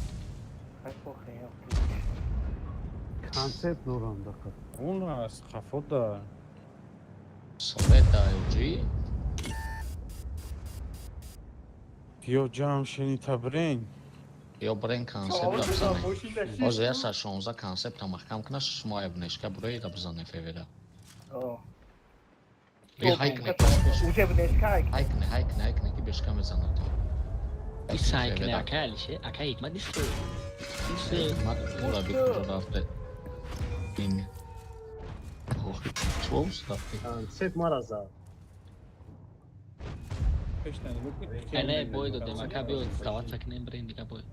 Концепт дорам дақа. Он аст қафо да. Совет да LG. Ё ҷамъ шени табрен. Ё брен концепта бизане. Ҳозир 116 концепта маҳкам кунад, шумо айбнешка буроида бизане февера. Ё хайкне. Уже бнешка. Хайкне, хайкне, хайкне ки бешка мезанад. Ис хайкне ака алише, ака Ҳикмат ис. Ис Ҳикмат ура бикуҷо рафте. Ин. Ох, чӣ рафте? Концепт мара зад. Не, бой додем, ака биё сдаваться кунем брем дига бой.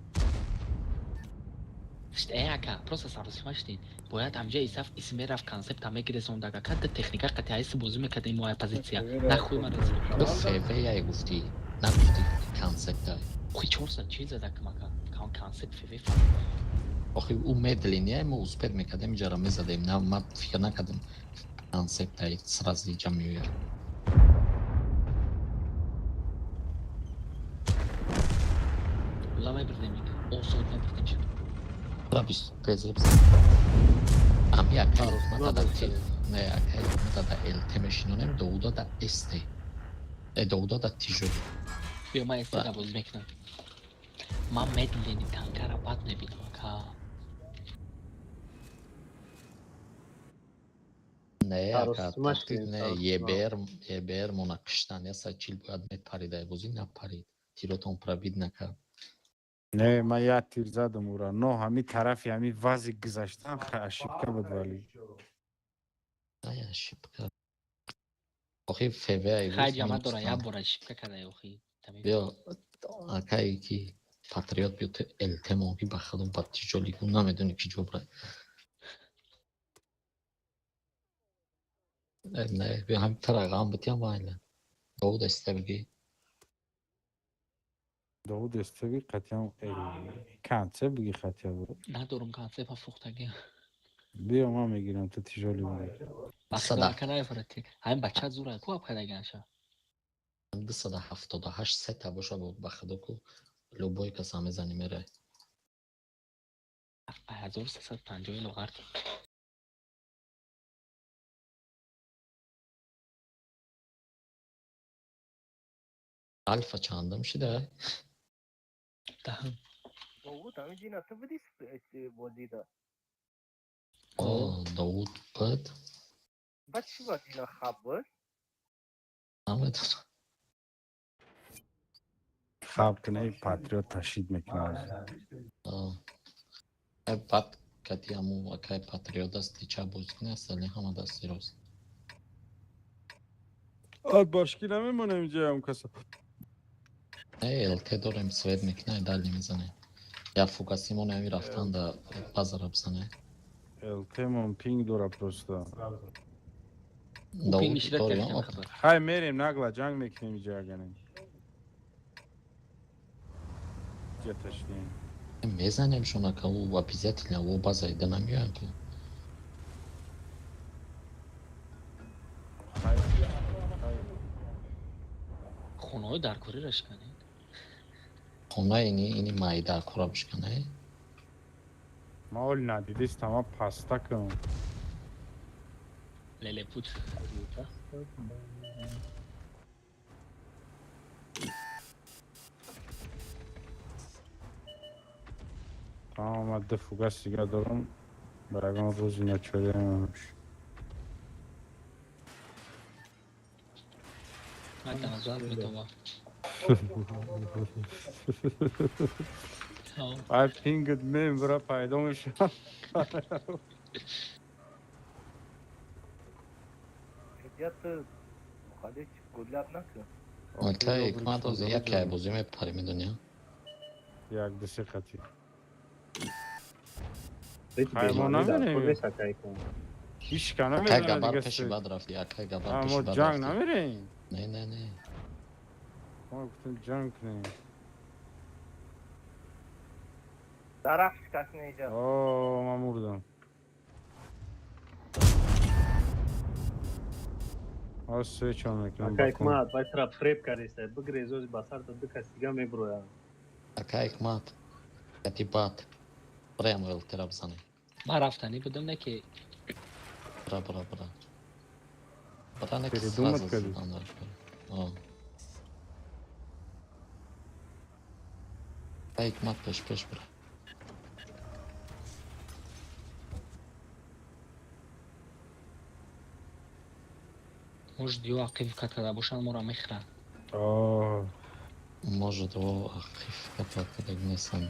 Э ака, просто саросима шудем. Бояд амҷа исаф ис мерафт концепта мегирезонд ака, када техника қати айси бозӣ мекардем мо ай позитсия. Нахуй мара. Ту ФВ яй гуфтӣ, нагуфтӣ концепта. Охи 440 зада кумака. Концепт ФВ. Охи ӯ медления мо успеть мекардем, иҷара мезадем. На, ман фикр накардем концепта сразу иҷа меояд. Ла мебурдем, осод мебурдем шуд. Рабис, пезепс. Ами акай ҳикмат да не акай ҳикмат да ЛТ мешинонем, доуда да СТ. Э доуда да тижоли. Биё ман СТ да бозӣ мекунам. Ман медлени танкара бад мебинам ака. Не, ака, тактик не, ЕБР, ЕБР мона киштан, 140 бояд мепарид, ай бозӣ напарид. Тиротон пробид накард. Не, ман як тир задам ура, но ҳами тарафи ҳами вази гузаштан ошибка буд вали. Ай ошибка. Охи ФВ ай. Хай ҷама дора як бор ошибка карда охи. Биё акай ки патриот биё ту ЛТ моги ба худам ба тиҷоли гум намедони ки ҷо бра. Не, биё ҳами тара ғам битям вайла. Довуд эста бигӣ. Довуд эстеби қатъиан концепт биги қатъия буд. Надорум концепт фухтаги. Биё ман мегирам ту тижоли буд. Бахта ака нафарати. Ҳамин бача зура ку абкадагаша. 278 сета боша буд ба худо ку любой каса мезани мерай. 1350 лоғард. Алфа чандам шида? Даҳам. Довуд ҳамин ҷина ту будӣ бозида? О, Довуд буд. Баъд чӣ бад ина хаб буд? Намедонам. Хаб кунай патриот ташид мекунад. Баъд кати ҳаму акай патриот дасти чап бозӣ кунад, астали ҳама дасти рост. Ад башки намемонем инҷа каса. Не, ЛТ дорем, свет мекунад, дали мезанем. Я фокасимон ҳами рафтан да базара бизане. ЛТ-мон пинг дора просто. Довуд дорем. Хай мерем нагла ҷанг мекунем инҷа агане. Ҷа ташнем. Мезанем шуна ка ӯ обязательно ӯ база ида намеоянд ку. Хонаҳои даркориро шиканед. Хона ини майда кора бишкане. Ма оли надидистам, ма пастакам. Лелепут. Тамом, ман ду фугас дига дорам. Ба ягон рӯзи начорем. Мата назад метова. Ай пингт мембра пайдо мешавад. Я ты ходить гулять накун. Ака Ҳикмат, ози яке бозӣ мепари, медони? Як ду се қати. Хай, мо намерем. Ҳичка Акай намедонад Габар дига пеши се. бад рафти, акай Габар А, пеши мо бад ҷанг рафти. намерем. Не, не, не. Мо гуфтем ҷанг кунем. Дарахт шикаст неҷа. О, ман мурдам. Ҳоз свечон мекунам. Ака Ҳикмат, вай тра фреб кардеста. Бигрез, ози ба сарта ду кас дига меброянд. Ака Ҳикмат. Кати бад. Прямо элтера бизане. Ман рафтанӣ будам, не ки. Бра, бра, бра. Бра, не ки Передумать сразу кардӣ? задан дар кор. О. Ака Ҳикмат, пеш пеш бра. Может, ё ақиб кат карда бошанд, моро мехӯранд. О, Может, о, ақиф ката кадаг нестам.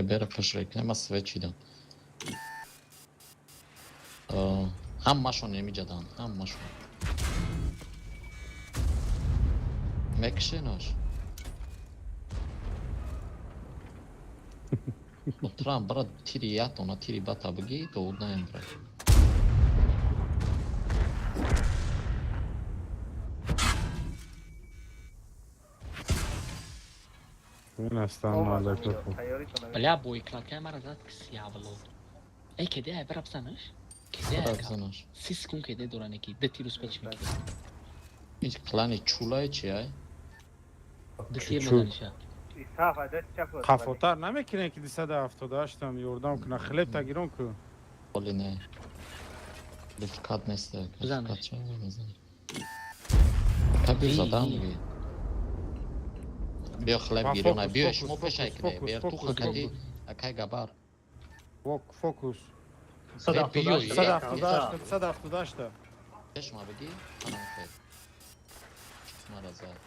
Ебера пеш рекне, ма свечи дам. Ҳамашон немиҷадан, ҳамашон. Мекишенош. Отрам, брат, тири ятона, тири бата бигӣ, довуд наем, брат. ин ҳастам мардакҳо. Бля, боекладкаи мара зад кисиявло. Эй, кеде ай бара бизанаш? Кеде Бара ай? бизанаш. 30 секунд кеде дора неки. Ду тир успеть мекунӣ. Ин клани чулае чи ай? Ду тир Чу. мезаниша. Исаф даст чап. Қафотар намекунем ки 278-ам ёрдам куна, хлеб тагирон ку. Оли не. Лифкат нест. Бизанаш. Лифкат ча мезанӣ? Ака биё Ви, задан ви. би. Биё хлеб Ма гирёна, фокус, биё фокус, шумо фокус, пешай кне. фокус, Биё фокус, туха кади фокус. акай Габар. Фокус. Биё, 178, 178. Пеш ма бигӣ, анам хел. Мара зад.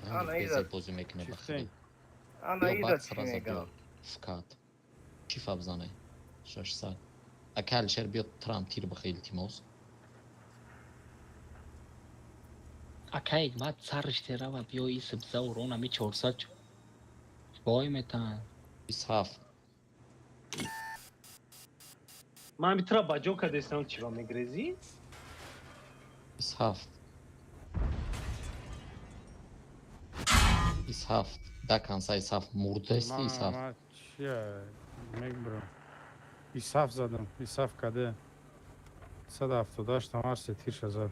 Ана, Безе изад. бозӣ мекунӣ ба Чифтен. худо. Ана Биё иза баъд чӣ сразу мегам. биё. Фкат. Чифа бизане? 600. Ака Алишер, биё трам тир бихе, илтимос. Акай Ҳикмат, сарш терава, биё ис биза урон ами 400. Бой метан. 27. Ман ами тра ба ҷо кардестам, чӣ ба мегрезӣ? 27. 27. Да конца 27. Мурдести 27. Ма чия мебурам. Исаф задам, Исаф каде. 178-ам ҳар се тирша зад.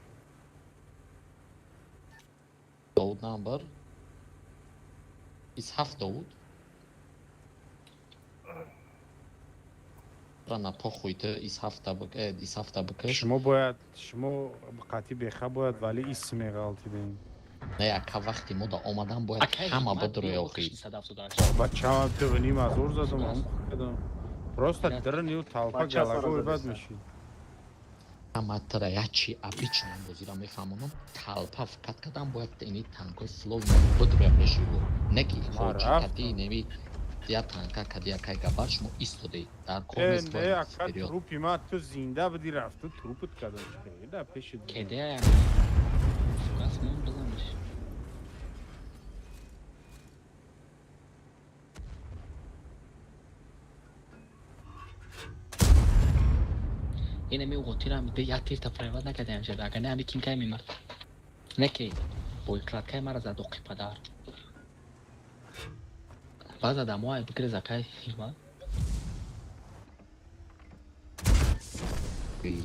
Довуд намбар. 27 Довуд. Бра на похуй ту 27 бик, 27 бикиш. Шумо бояд, шумо қатъи беха бояд, вале ис меғалтидем. Не, ака, вақти мо да омадан бояд Акай ҳама Ҳикмат, бидрои биё охи. бикиш 178. Бачаам ду ним ҳазор задам, ҳам кадам. Просто Бля. дрнию толпа Бача сара галагои бад задеста. мешид. Ҳама тра як чи обычно бозиро мефаҳмонам. Толпа фикат кадан бояд ини танкои словно бидроя пеши ӯ. Не ки хоҷи рафтам. кади неми я танка кади акай Габар шумо истодед. Дар кор Э, нест не, бояд ака, вперёд. трупи ма ту зинда будӣ, рафту трупут кадам. Да пеши. Кеде ай. Фугас мон бизанаш. Инами уғотирам ди як тир та преват накардам шуда. Агар не ами ким кай мемард. Не ки боекладкаи мара зад оқи падар. Баъз адамо ай бигрез акай Ҳикмат. Би.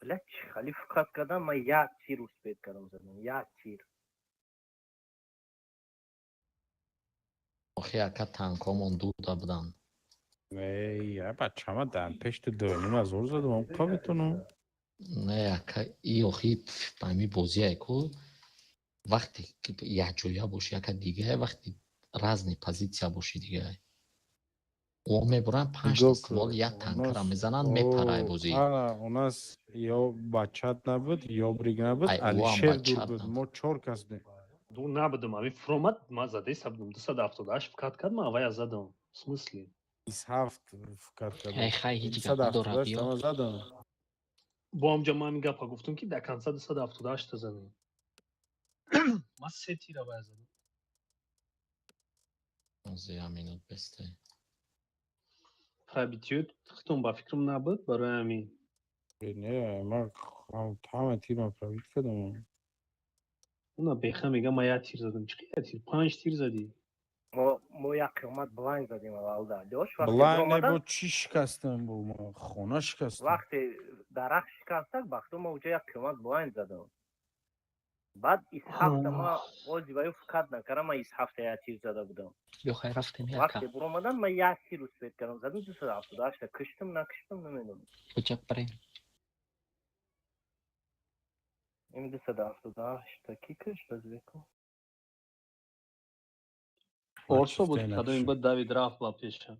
Бля, чӣ хали фуқат кардам, ман як тир успеть кардам задам, як тир. Охи, ака, танкомон дуда буданд. Эй, я бачама дар пеш ту 2500 задам, ка метонам. Не, ака, и охи ами бозие ку вақте ки якҷоя бошӣ, ака, дигае, вақти разный позиция бошӣ, дигае. О, мебуранд панҷта Нигоҳ ствол кун, як у танкара нас мезананд, мепарай бозӣ. Ана, у нас ё бачат набуд, ё бриг набуд, Ай, уам Алишер дур бачат буд. набуд. Мо чор кас будем. Ду набудам, ами фуромад, ман задаиста будам, 278 фукат кард, ман авая задам. В смысле? 27 фукат Эй, кардам. хай, ҳеҷ гап надорад, 278 биё. ама задам. Бо ҳамҷа ман ҳамин гапа гуфтам, ки до конца 278 та занем. Ман се тир авая задам. Ҳозир минут бесте. Пробитие хитон ба фикрам набуд, барои ҳамин. Не, ман ҳама тирма пробить кардам. Уна беха мега, ман як тир задам. Чӣ як тир? Панҷ тир задӣ. Мо як қиёмат блайн задем аввалда. Лёш, вақте Блайн не, биромадан, бо чӣ шикастам, бо ман хона шикастам. Вақте дарахт шикастак, бахто ма уҷа як қиёмат блайн задам. Баъд исҳафта ма ози ваю фукат накардам, ман исҳафта як тир зада будам. Биё, хай, рафтем, яка. Вақте биромадан, ман як тир успеть кардам задам, 278-та киштам, накиштам, намедонам. Куҷа барем? Ин 278-та ки кишт аз веко? Орсо буд, Чифтаи кадоми накушт. буд, Давид рафт ба пеша.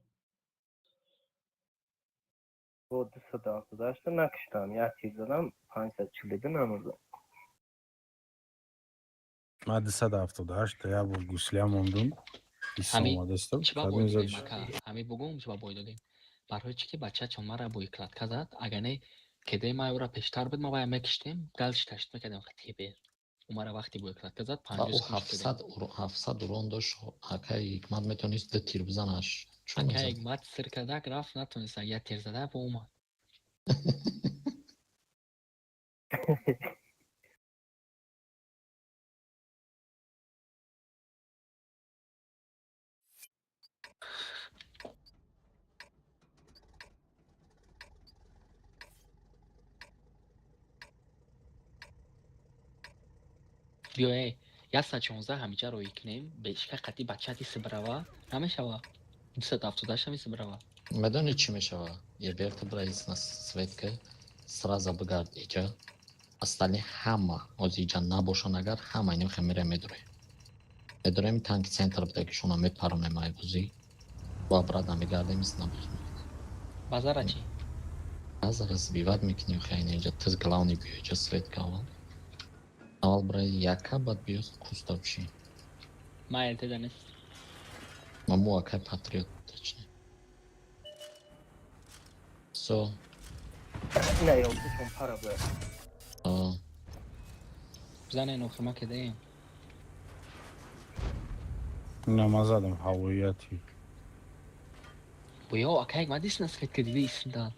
Бо 278-та накиштам, як тир задам, 542 намурдам. Ман 278 як бор гусля мондум. Ҳами Омадастам. чӣ ба бой додем, ака? Ҳами бугум, чӣ ба бой додем? Барои чӣ ки бача чон мара бо кладка зад, агар не, кедаи ма ӯра пештар буд, ма вая мекиштем, галш ташт мекардем тебер. Ӯ мара вақти бо кладка зад, Ва ӯ 50 кушт додем. 700 урон дошт, акай Ҳикмат метавонист ду тир бизанаш. Чун Ака мезад? Ҳикмат сир кардак рафт, натонист, як тир зада бо омад. Биё, эй, 116 ҳамиҷа роӣ кунем, бешка қати бачати сибрава намешава. 278 ҳами сибрава. Медонӣ чӣ мешава? Еберта браис на светка, сразу бигард иҷа. Остальные ҳама ҳозир иҷа набошанд агар, ҳама инем хе мерем, медурем. Медурем, танки центр буда, ки шуна мепаронем ай бозӣ. Бо обратно мегардем, ис набоз мекунем. Базара чӣ? Базара сбивать мекунем, хе иҷа тез главный биё иҷа светка аввал. Аввал бирай яка, баъд биё куста бишин. Ма ЛТда нест. Маму акай патриот, точнее. Всё. Не, ёлдушон пара бояд. А, Бизанен, охир ма кедаем. Ина ман задам ҳавоияти. Боё, ака Ҳикмат дисна светка диди исиндан.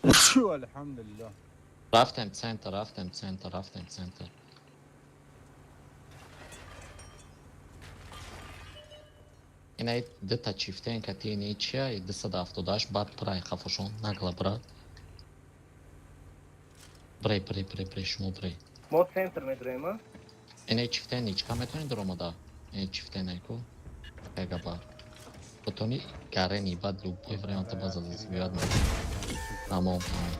Алҳамдулиллаҳ. Рафтем центр, рафтем центр, рафтем центр. Ина дута чифтен кати ини чия, 278, баъд прай хафошон, нагла брат. Брей, брей, брей, брей, шумо брей. Мо центр медроем, а? Ина чифтен ничка метавонӣ даромада? Ина чифтен айку. Ягабар. Бутони гарени баъд любой варианта база сбивать мекунӣ. Тамом, тамом.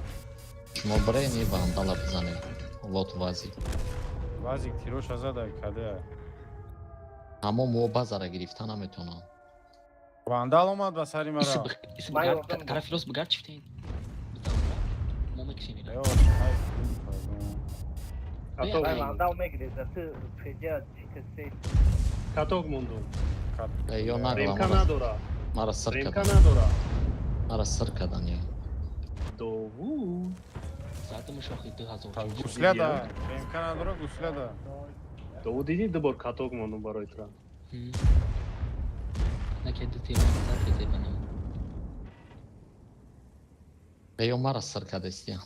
Шумо брей, ни вандала бизанед. Вот вазик. Вазик тироша зада када. Тамом, мо базара гирифта наметавонам. Вандал омад ба сари Иси мара. иси Ман бигард, ёрдам тарафи рост бигард, чифтен. Мо мекишем ира. Ё, хайф. Каток Вай мондум. вандал мегиреза, ту феҷа чикасе. Каток мондум. Ё нагла Ремка мара надора. мара сир Ремка кардан. надора. Мара сир кардан ё. Довуд. Задамаш охи 2000. Гусля да. Ремка надора, гусля да. Довуд, диди, ду бор каток мондум барои тура. Наке ду тир зад фезе банам. Ё мара сир кардастия.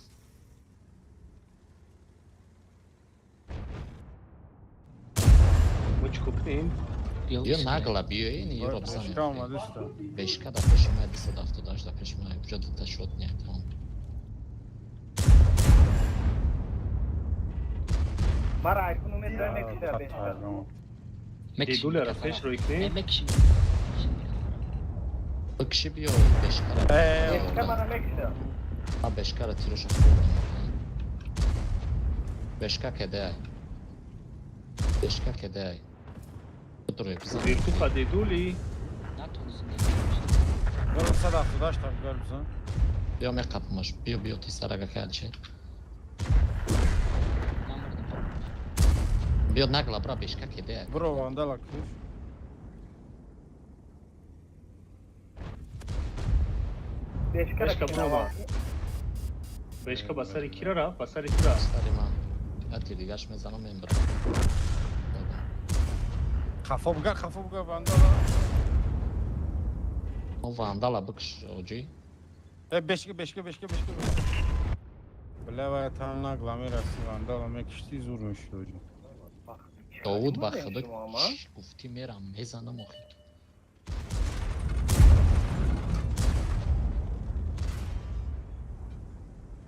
Мо Чӣ кунем? Биё нагла, биё ин ёро бизанем. Бешка омадиста. Бешка дар пеши май, 278 дар пеши май. Уҷа дута шот не, тамом. Мара айфон умед дай мекиша бешка. Дедуляра пеш рӯй кунем. Мекиши. Бикши биё бешкара. Бешка мара мекиша. А бешкара тироша хӯрдам. Бешка кедай. Бешка кедай. Бидурой бизан. Виртуха дедули. Бро 178 та гар бизан. Биё меқапмаш. Биё биё ти сарага калче. Биё нагла бра бешка кедай. Бро вандала киш. Бешка Бешка брома. Бешка ба сари кира рафт, ба сари ту рафт. Сари ман. Ати дигаш мезанам мембра. Хафо бугар, хафо бугар вандала. Мо вандала бикш оҷи. Э бешка, бешка, бешка, бешка. Бля, вая там нагла мераси вандала мекишти зур мешид оҷи. Довуд ба худо гуфтӣ мерам мезанам охи.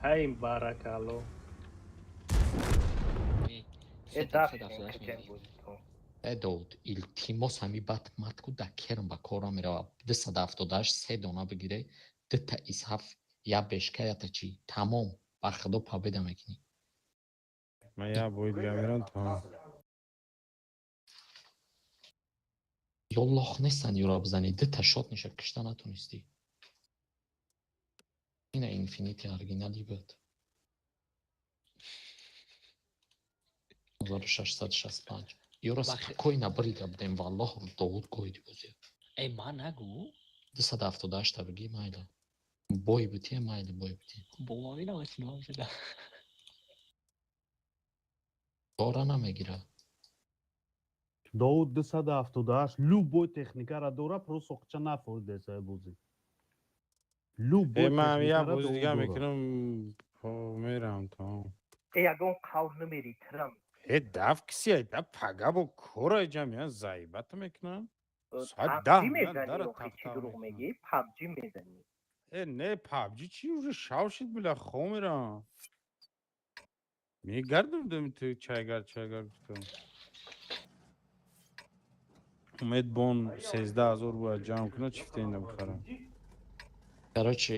Ҳай баракалло. Э Довуд, илтимос ҳами бат матку да керм ба кора мерава. 278 се дона бигире, дута исҳаф, я бешка, ята чӣ. Тамом, ба худо победа мекунӣ. Ман я бои дига мерам тамом. Ё лох нестан ёро бизанӣ, дута шот ниша кишта натонистӣ. Ина инфинити оригинали буд. 1665. Ёро спокойно брида будем, валлоҳ Довуд гоиди бозӣ. Э ман нагу. 278 та бигӣ майла. Бой бутие майла, бой бутие. Боварӣ намекунам шуда. Бора намегира. Довуд 278 любой техникара дора, просто оқча нафордеса бозӣ. Любой Э ман я техникара бози Довуд дига дора. мекунам, мерам тамом. Э ягон қавл намери трам. Э дав киси да пага бо кора ҷамъ заибат мекунам. Соат 10 PUBG меян мезанӣ дара охи чӣ тақ-тақ дурӯғ мекунам. мегӣ? PUBG мезанӣ. Э не PUBG чи уже шав шид бля хо мерам. Мегардам дами ту чайгар чайгар гуфтам. Умед бон 13 000 бояд ҷамъ кунад чифтаина бихарам. Короче,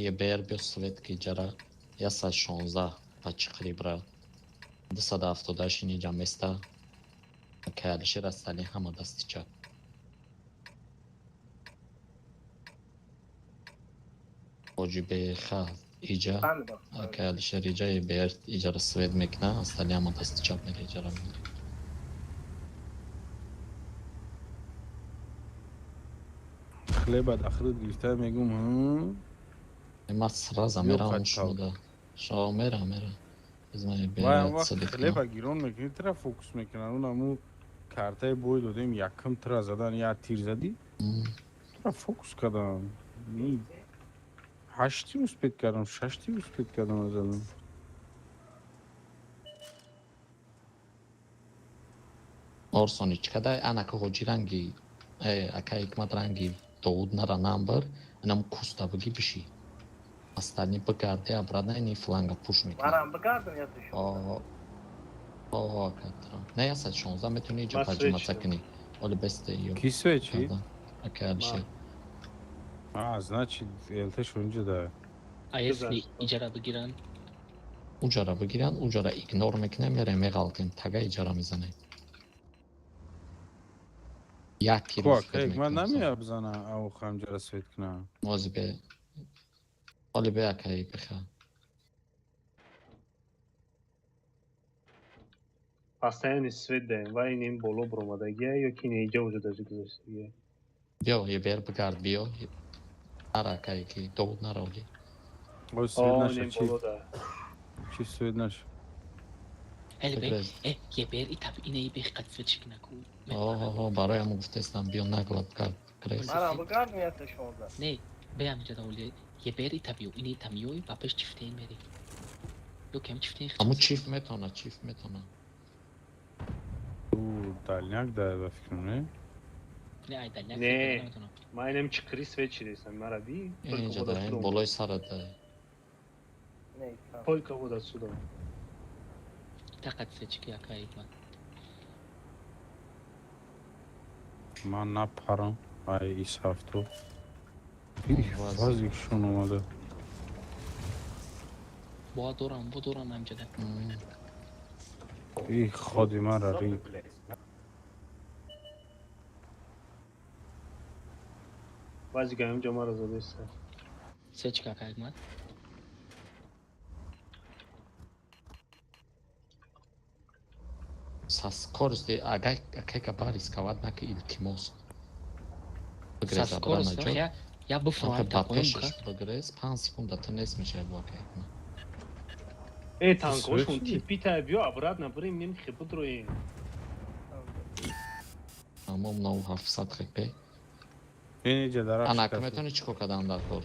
ЕБР биё свет ки ҷара 116 па чиқри бра. 278 ини места. Каялиши растани ҳама дасти чап. Ҳоҷи беха иҷа Фаҳмидам. каялишер иҷа ЕБР иҷара свет мекуна, астали ҳама дасти чап мере иҷара мегирад. Хлеба дахрид гирифта мегум Ман сразу Ё мерам қаттал. шуда. Шо мерам мерам. Без ман Вай ЕБР вақт свет хлеба гирон мекунӣ тра фокус мекунан. Он аму картаи бой додем якм тра задан я тир задӣ тра фокус кардам. Ҳашт тир успеть кардам, шаш тир успеть кардам задам. Орсони чикадай анака ҳоҷи ранги ака ҳикмат ранги Довуд нара намбар инам куста бигӣ биши. Остальни бигарди обратно ини фланга пуш мекунад. Марам бигардам 116. О, ака Не, 116 метавонӣ иҷа Ман поджиматься свет кунӣ. Оли бесте ё. Ки свет чи? Ака Алишер. А, значит, ЛТ шунҷа да. А если иҷара бигиранд? Уҷара бигиранд, уҷара игнор мекунем, мерем меғалтем, тага иҷара мезанем. Як тир Ку успеть ака ҳикмат мекунем. намея бизана ав хамҷара свет кунам. Мози бе. Оли бе ака биха. Постоянный свет даем. Вай ин боло бромадагия ё ки ин иҷа уже даже гузаштагия. Биё, ЕБР бигард, биё. Нара ака ки Довуд нара оли. Ой свет О, наша ин чи? боло да. Чи свет наша? Эл бе, Бигрез. э ЕБР и таб ина ебех қад свет шикнаку. О, барои ҳамон гуфтаистам, биё нагла бигард. Грез. Марам бигардам 116. Не, беам иҷа даволи ЕБР и табиё, ина тамиёи ба пеш чифтен мери. Ё кем чифтен Аму чиф метавона, чиф метавона. Дальняк да, ба фикрам, не? Не, ай дальняк. Не. Ман инам чиқири свет шидесам, мара ди. Инҷа да, болои сарат да. Не, исҳафт. Только вот отсюда. Тақат свечки ака Ҳикмат. Ман напарам. Ай исҳафту. Ваз. Вазикшон омада. Бо дорам, бо дорам ҳамҷада. И ходи мара ри. Вазик ҳамҷа мара задеста. Свечка ака Ҳикмат. Со скорости агай акайка ба рисковать наки, илтимос. Со скоростью я буфроам ба та поён пешаш бигрез, 5 секунда ту нест мешавӣ бо акай. Э, танкошон Свечи? типита биё обратно бирем мем хе бидроем. Тамом 9700 хп. Ин иҷа дарахт Ана, ака шикаст. метавонӣ чӣ кор кардан дар кор?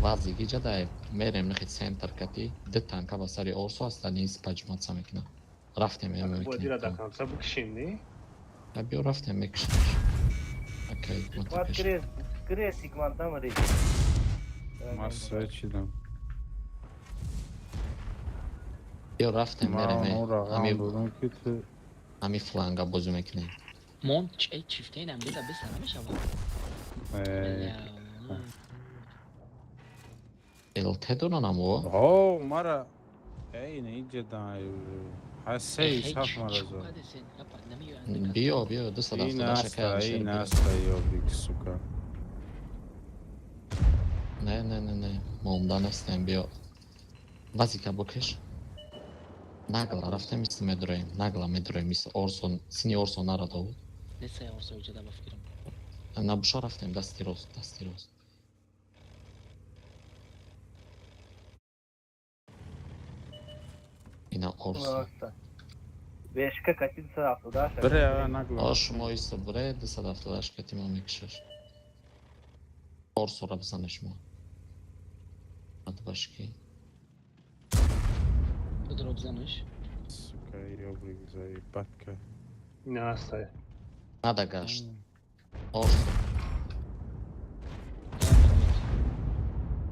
Вазик иҷа да мерем нахи центр кати, ду танка ба сари Орсо аста низ поджиматься мекунад. Рафтем, Бояд ира до мекунем. конца бикшем, не? Биё рафтем мекушем. Акай, мо Ҳикмат пеш. гирез, гирез Ҳикмат намари. Ман свет шидам. Биё рафтем Ман мерем. онро ғам Ҳами додам ки ту ҳами фланга бозӣ мекунем. Мон эй чифтаин ҳамҷада беса намешавад. Э, ЛТ доран амо? О, мара. Эй, не иҷа да. Ҳа се исҳафт мара зад. Биё, биё, Ин 278 аста, акай. ин аста, ёбик, сука. Не, не, не, не. Мо омда нестем, биё. Вазика букиш. Нагла рафтем мисли медроем. Нагла медроем мисли Орсон, сини Орсон нара довуд. Несай Орсо иҷада ба фикрам. Набуша рафтем дасти рост, дасти рост. Ина Орсон. Вешка кати 278. Бре, а нагла. О, шумо исто бре, 278 кати мо мекушаш. Орсора бизане шумо. Адбашки. Бидро бизанаш. Сука, ёбик, заебать ка. Не аста. Нада гашт. Орсо.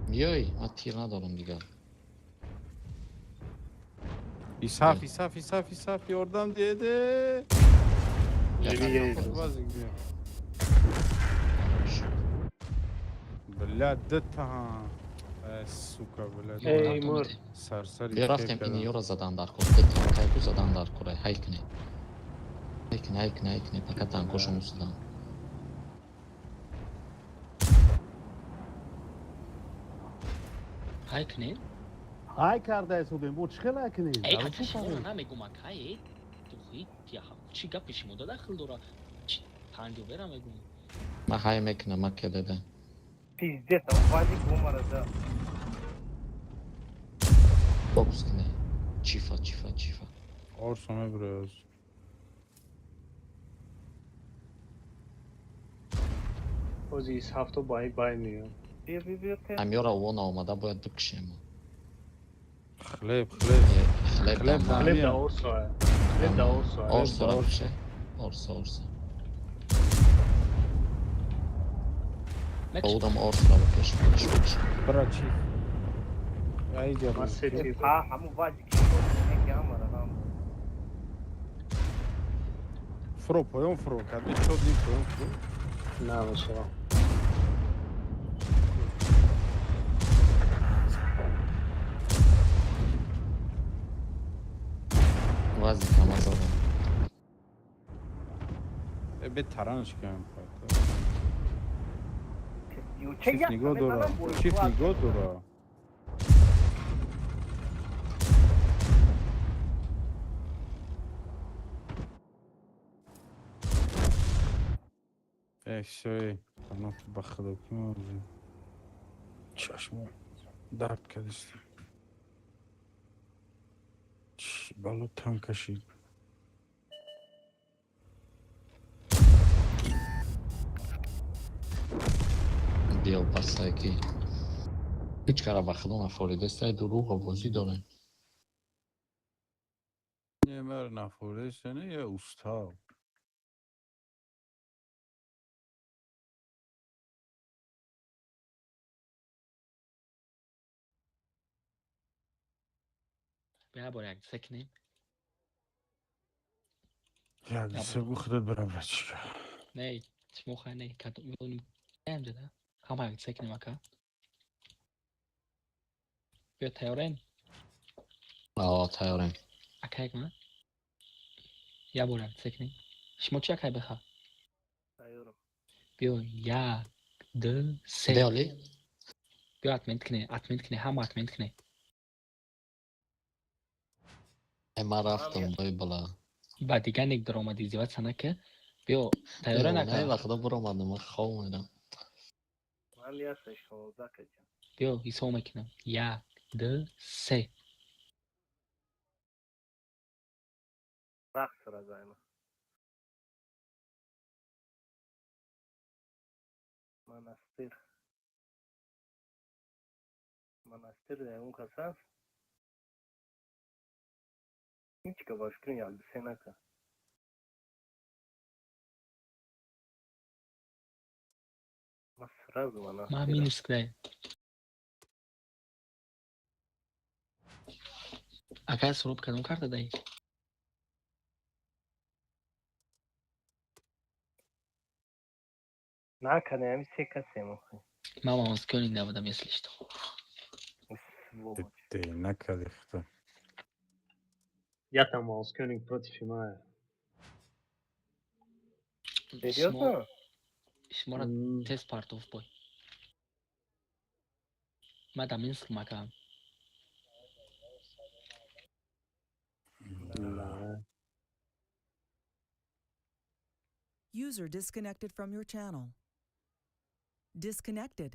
Миёй, ман тир надорам дигар. Исҳаф, исҳаф, исҳаф, исҳаф, ёрдам диҳеде. Живи. Вазик биё. Бля, дта. Э, сука, бля. Эй, мур. Сарсари Биё рафтем ин ёро задан дар кор. Ду танкайку задан дар кор. Ҳай кунед. Ҳай кунед, ҳай кунед, ҳай кунед. Пока танкошон усудан. Ҳай кунем? Ҳай кардаесудем, бо чӣ хел ҳай кунем? Эй, Дар ака чӣ шуморо парем? намегум акай. Тухи, чӣ гапи шумо да дахл дора? Чӣ панҷобера мегум. Ман ҳай мекунам, ман кедеда. Пиздец, вазик бо мара зад. Фокус кунед. Чифа, чифа, чифа. Орсо мебурад. Ози исҳафто бай бай меёд. Биё, биё, биё, те. Ҳамёра вон омада бояд бикушем. Хлеб, хлеб. Хлеб Хлеб дам. дам. Хлеб да Орсо. Хлеб да Орсо. Орсора куше. Орсо, Орсо. Мекушам. Боудам Орсора бикеш, бикеш, бикеш. Бра чиф. Ай иҷа. Ман се тир. Ҳа, ҳамун вазик шуд, ки ҳамара нам. Фуро, поён фуро. Кадми чод ни поён фуро. Намешава. Вазика ма задам. Э, бе таранш кам пата. Чӣ Чиф як нигоҳ дора. мезанам, бо Чиф клад. нигоҳ дора. Э, всё, эй. Паноҳ ба худо ки мо чашмо дард кардист. Чӣ бало там кашид. Биё басай ки ҳеҷ кара ба худо нафоридестай, дурӯғ овозӣ дорем. Не, Маро нафордаи я устав. Бия бор як се кунем. Як се гу худат бира, братишка. Не, шумо хай не, кадом ҷада. Ҳама як се кунем, ака. Биё, тайёрем? О, тайёрем. Ака, як ман. Як бор як се кунем. Шумо чи, акай беха? Тайёрам. Биё, як, ду, се. Деоли? Биё, отмена кунем, отмена кунем, ҳама отмена кунем. Э, ман рафтам бой бала. Ба дигар ник даромадӣ, издеваться нака. Биё, тайёрен, Не, ака? вақта буромадам, ман хоб мерам. Ман 116 качам. Биё, ҳисоб мекунам. Як, ду, се. Рақс разайма. Монастир. Монастир ягон кас ҳаст? Ҳеҷ ка ба фикрам як ду се нака. Ман сразу Ман монастир. минус кунем. Ака, суроб кадом карта даи? Накардем, ҳами се касем охи. Ман мамоскёнинг набудам, если что. Сволочь. Де, накарди худо. Я там Маускёнинг против Имая. Серьёзно? Шуморо тез партов бой. Ман дар Минск макам. Да. User disconnected from your channel. Disconnected.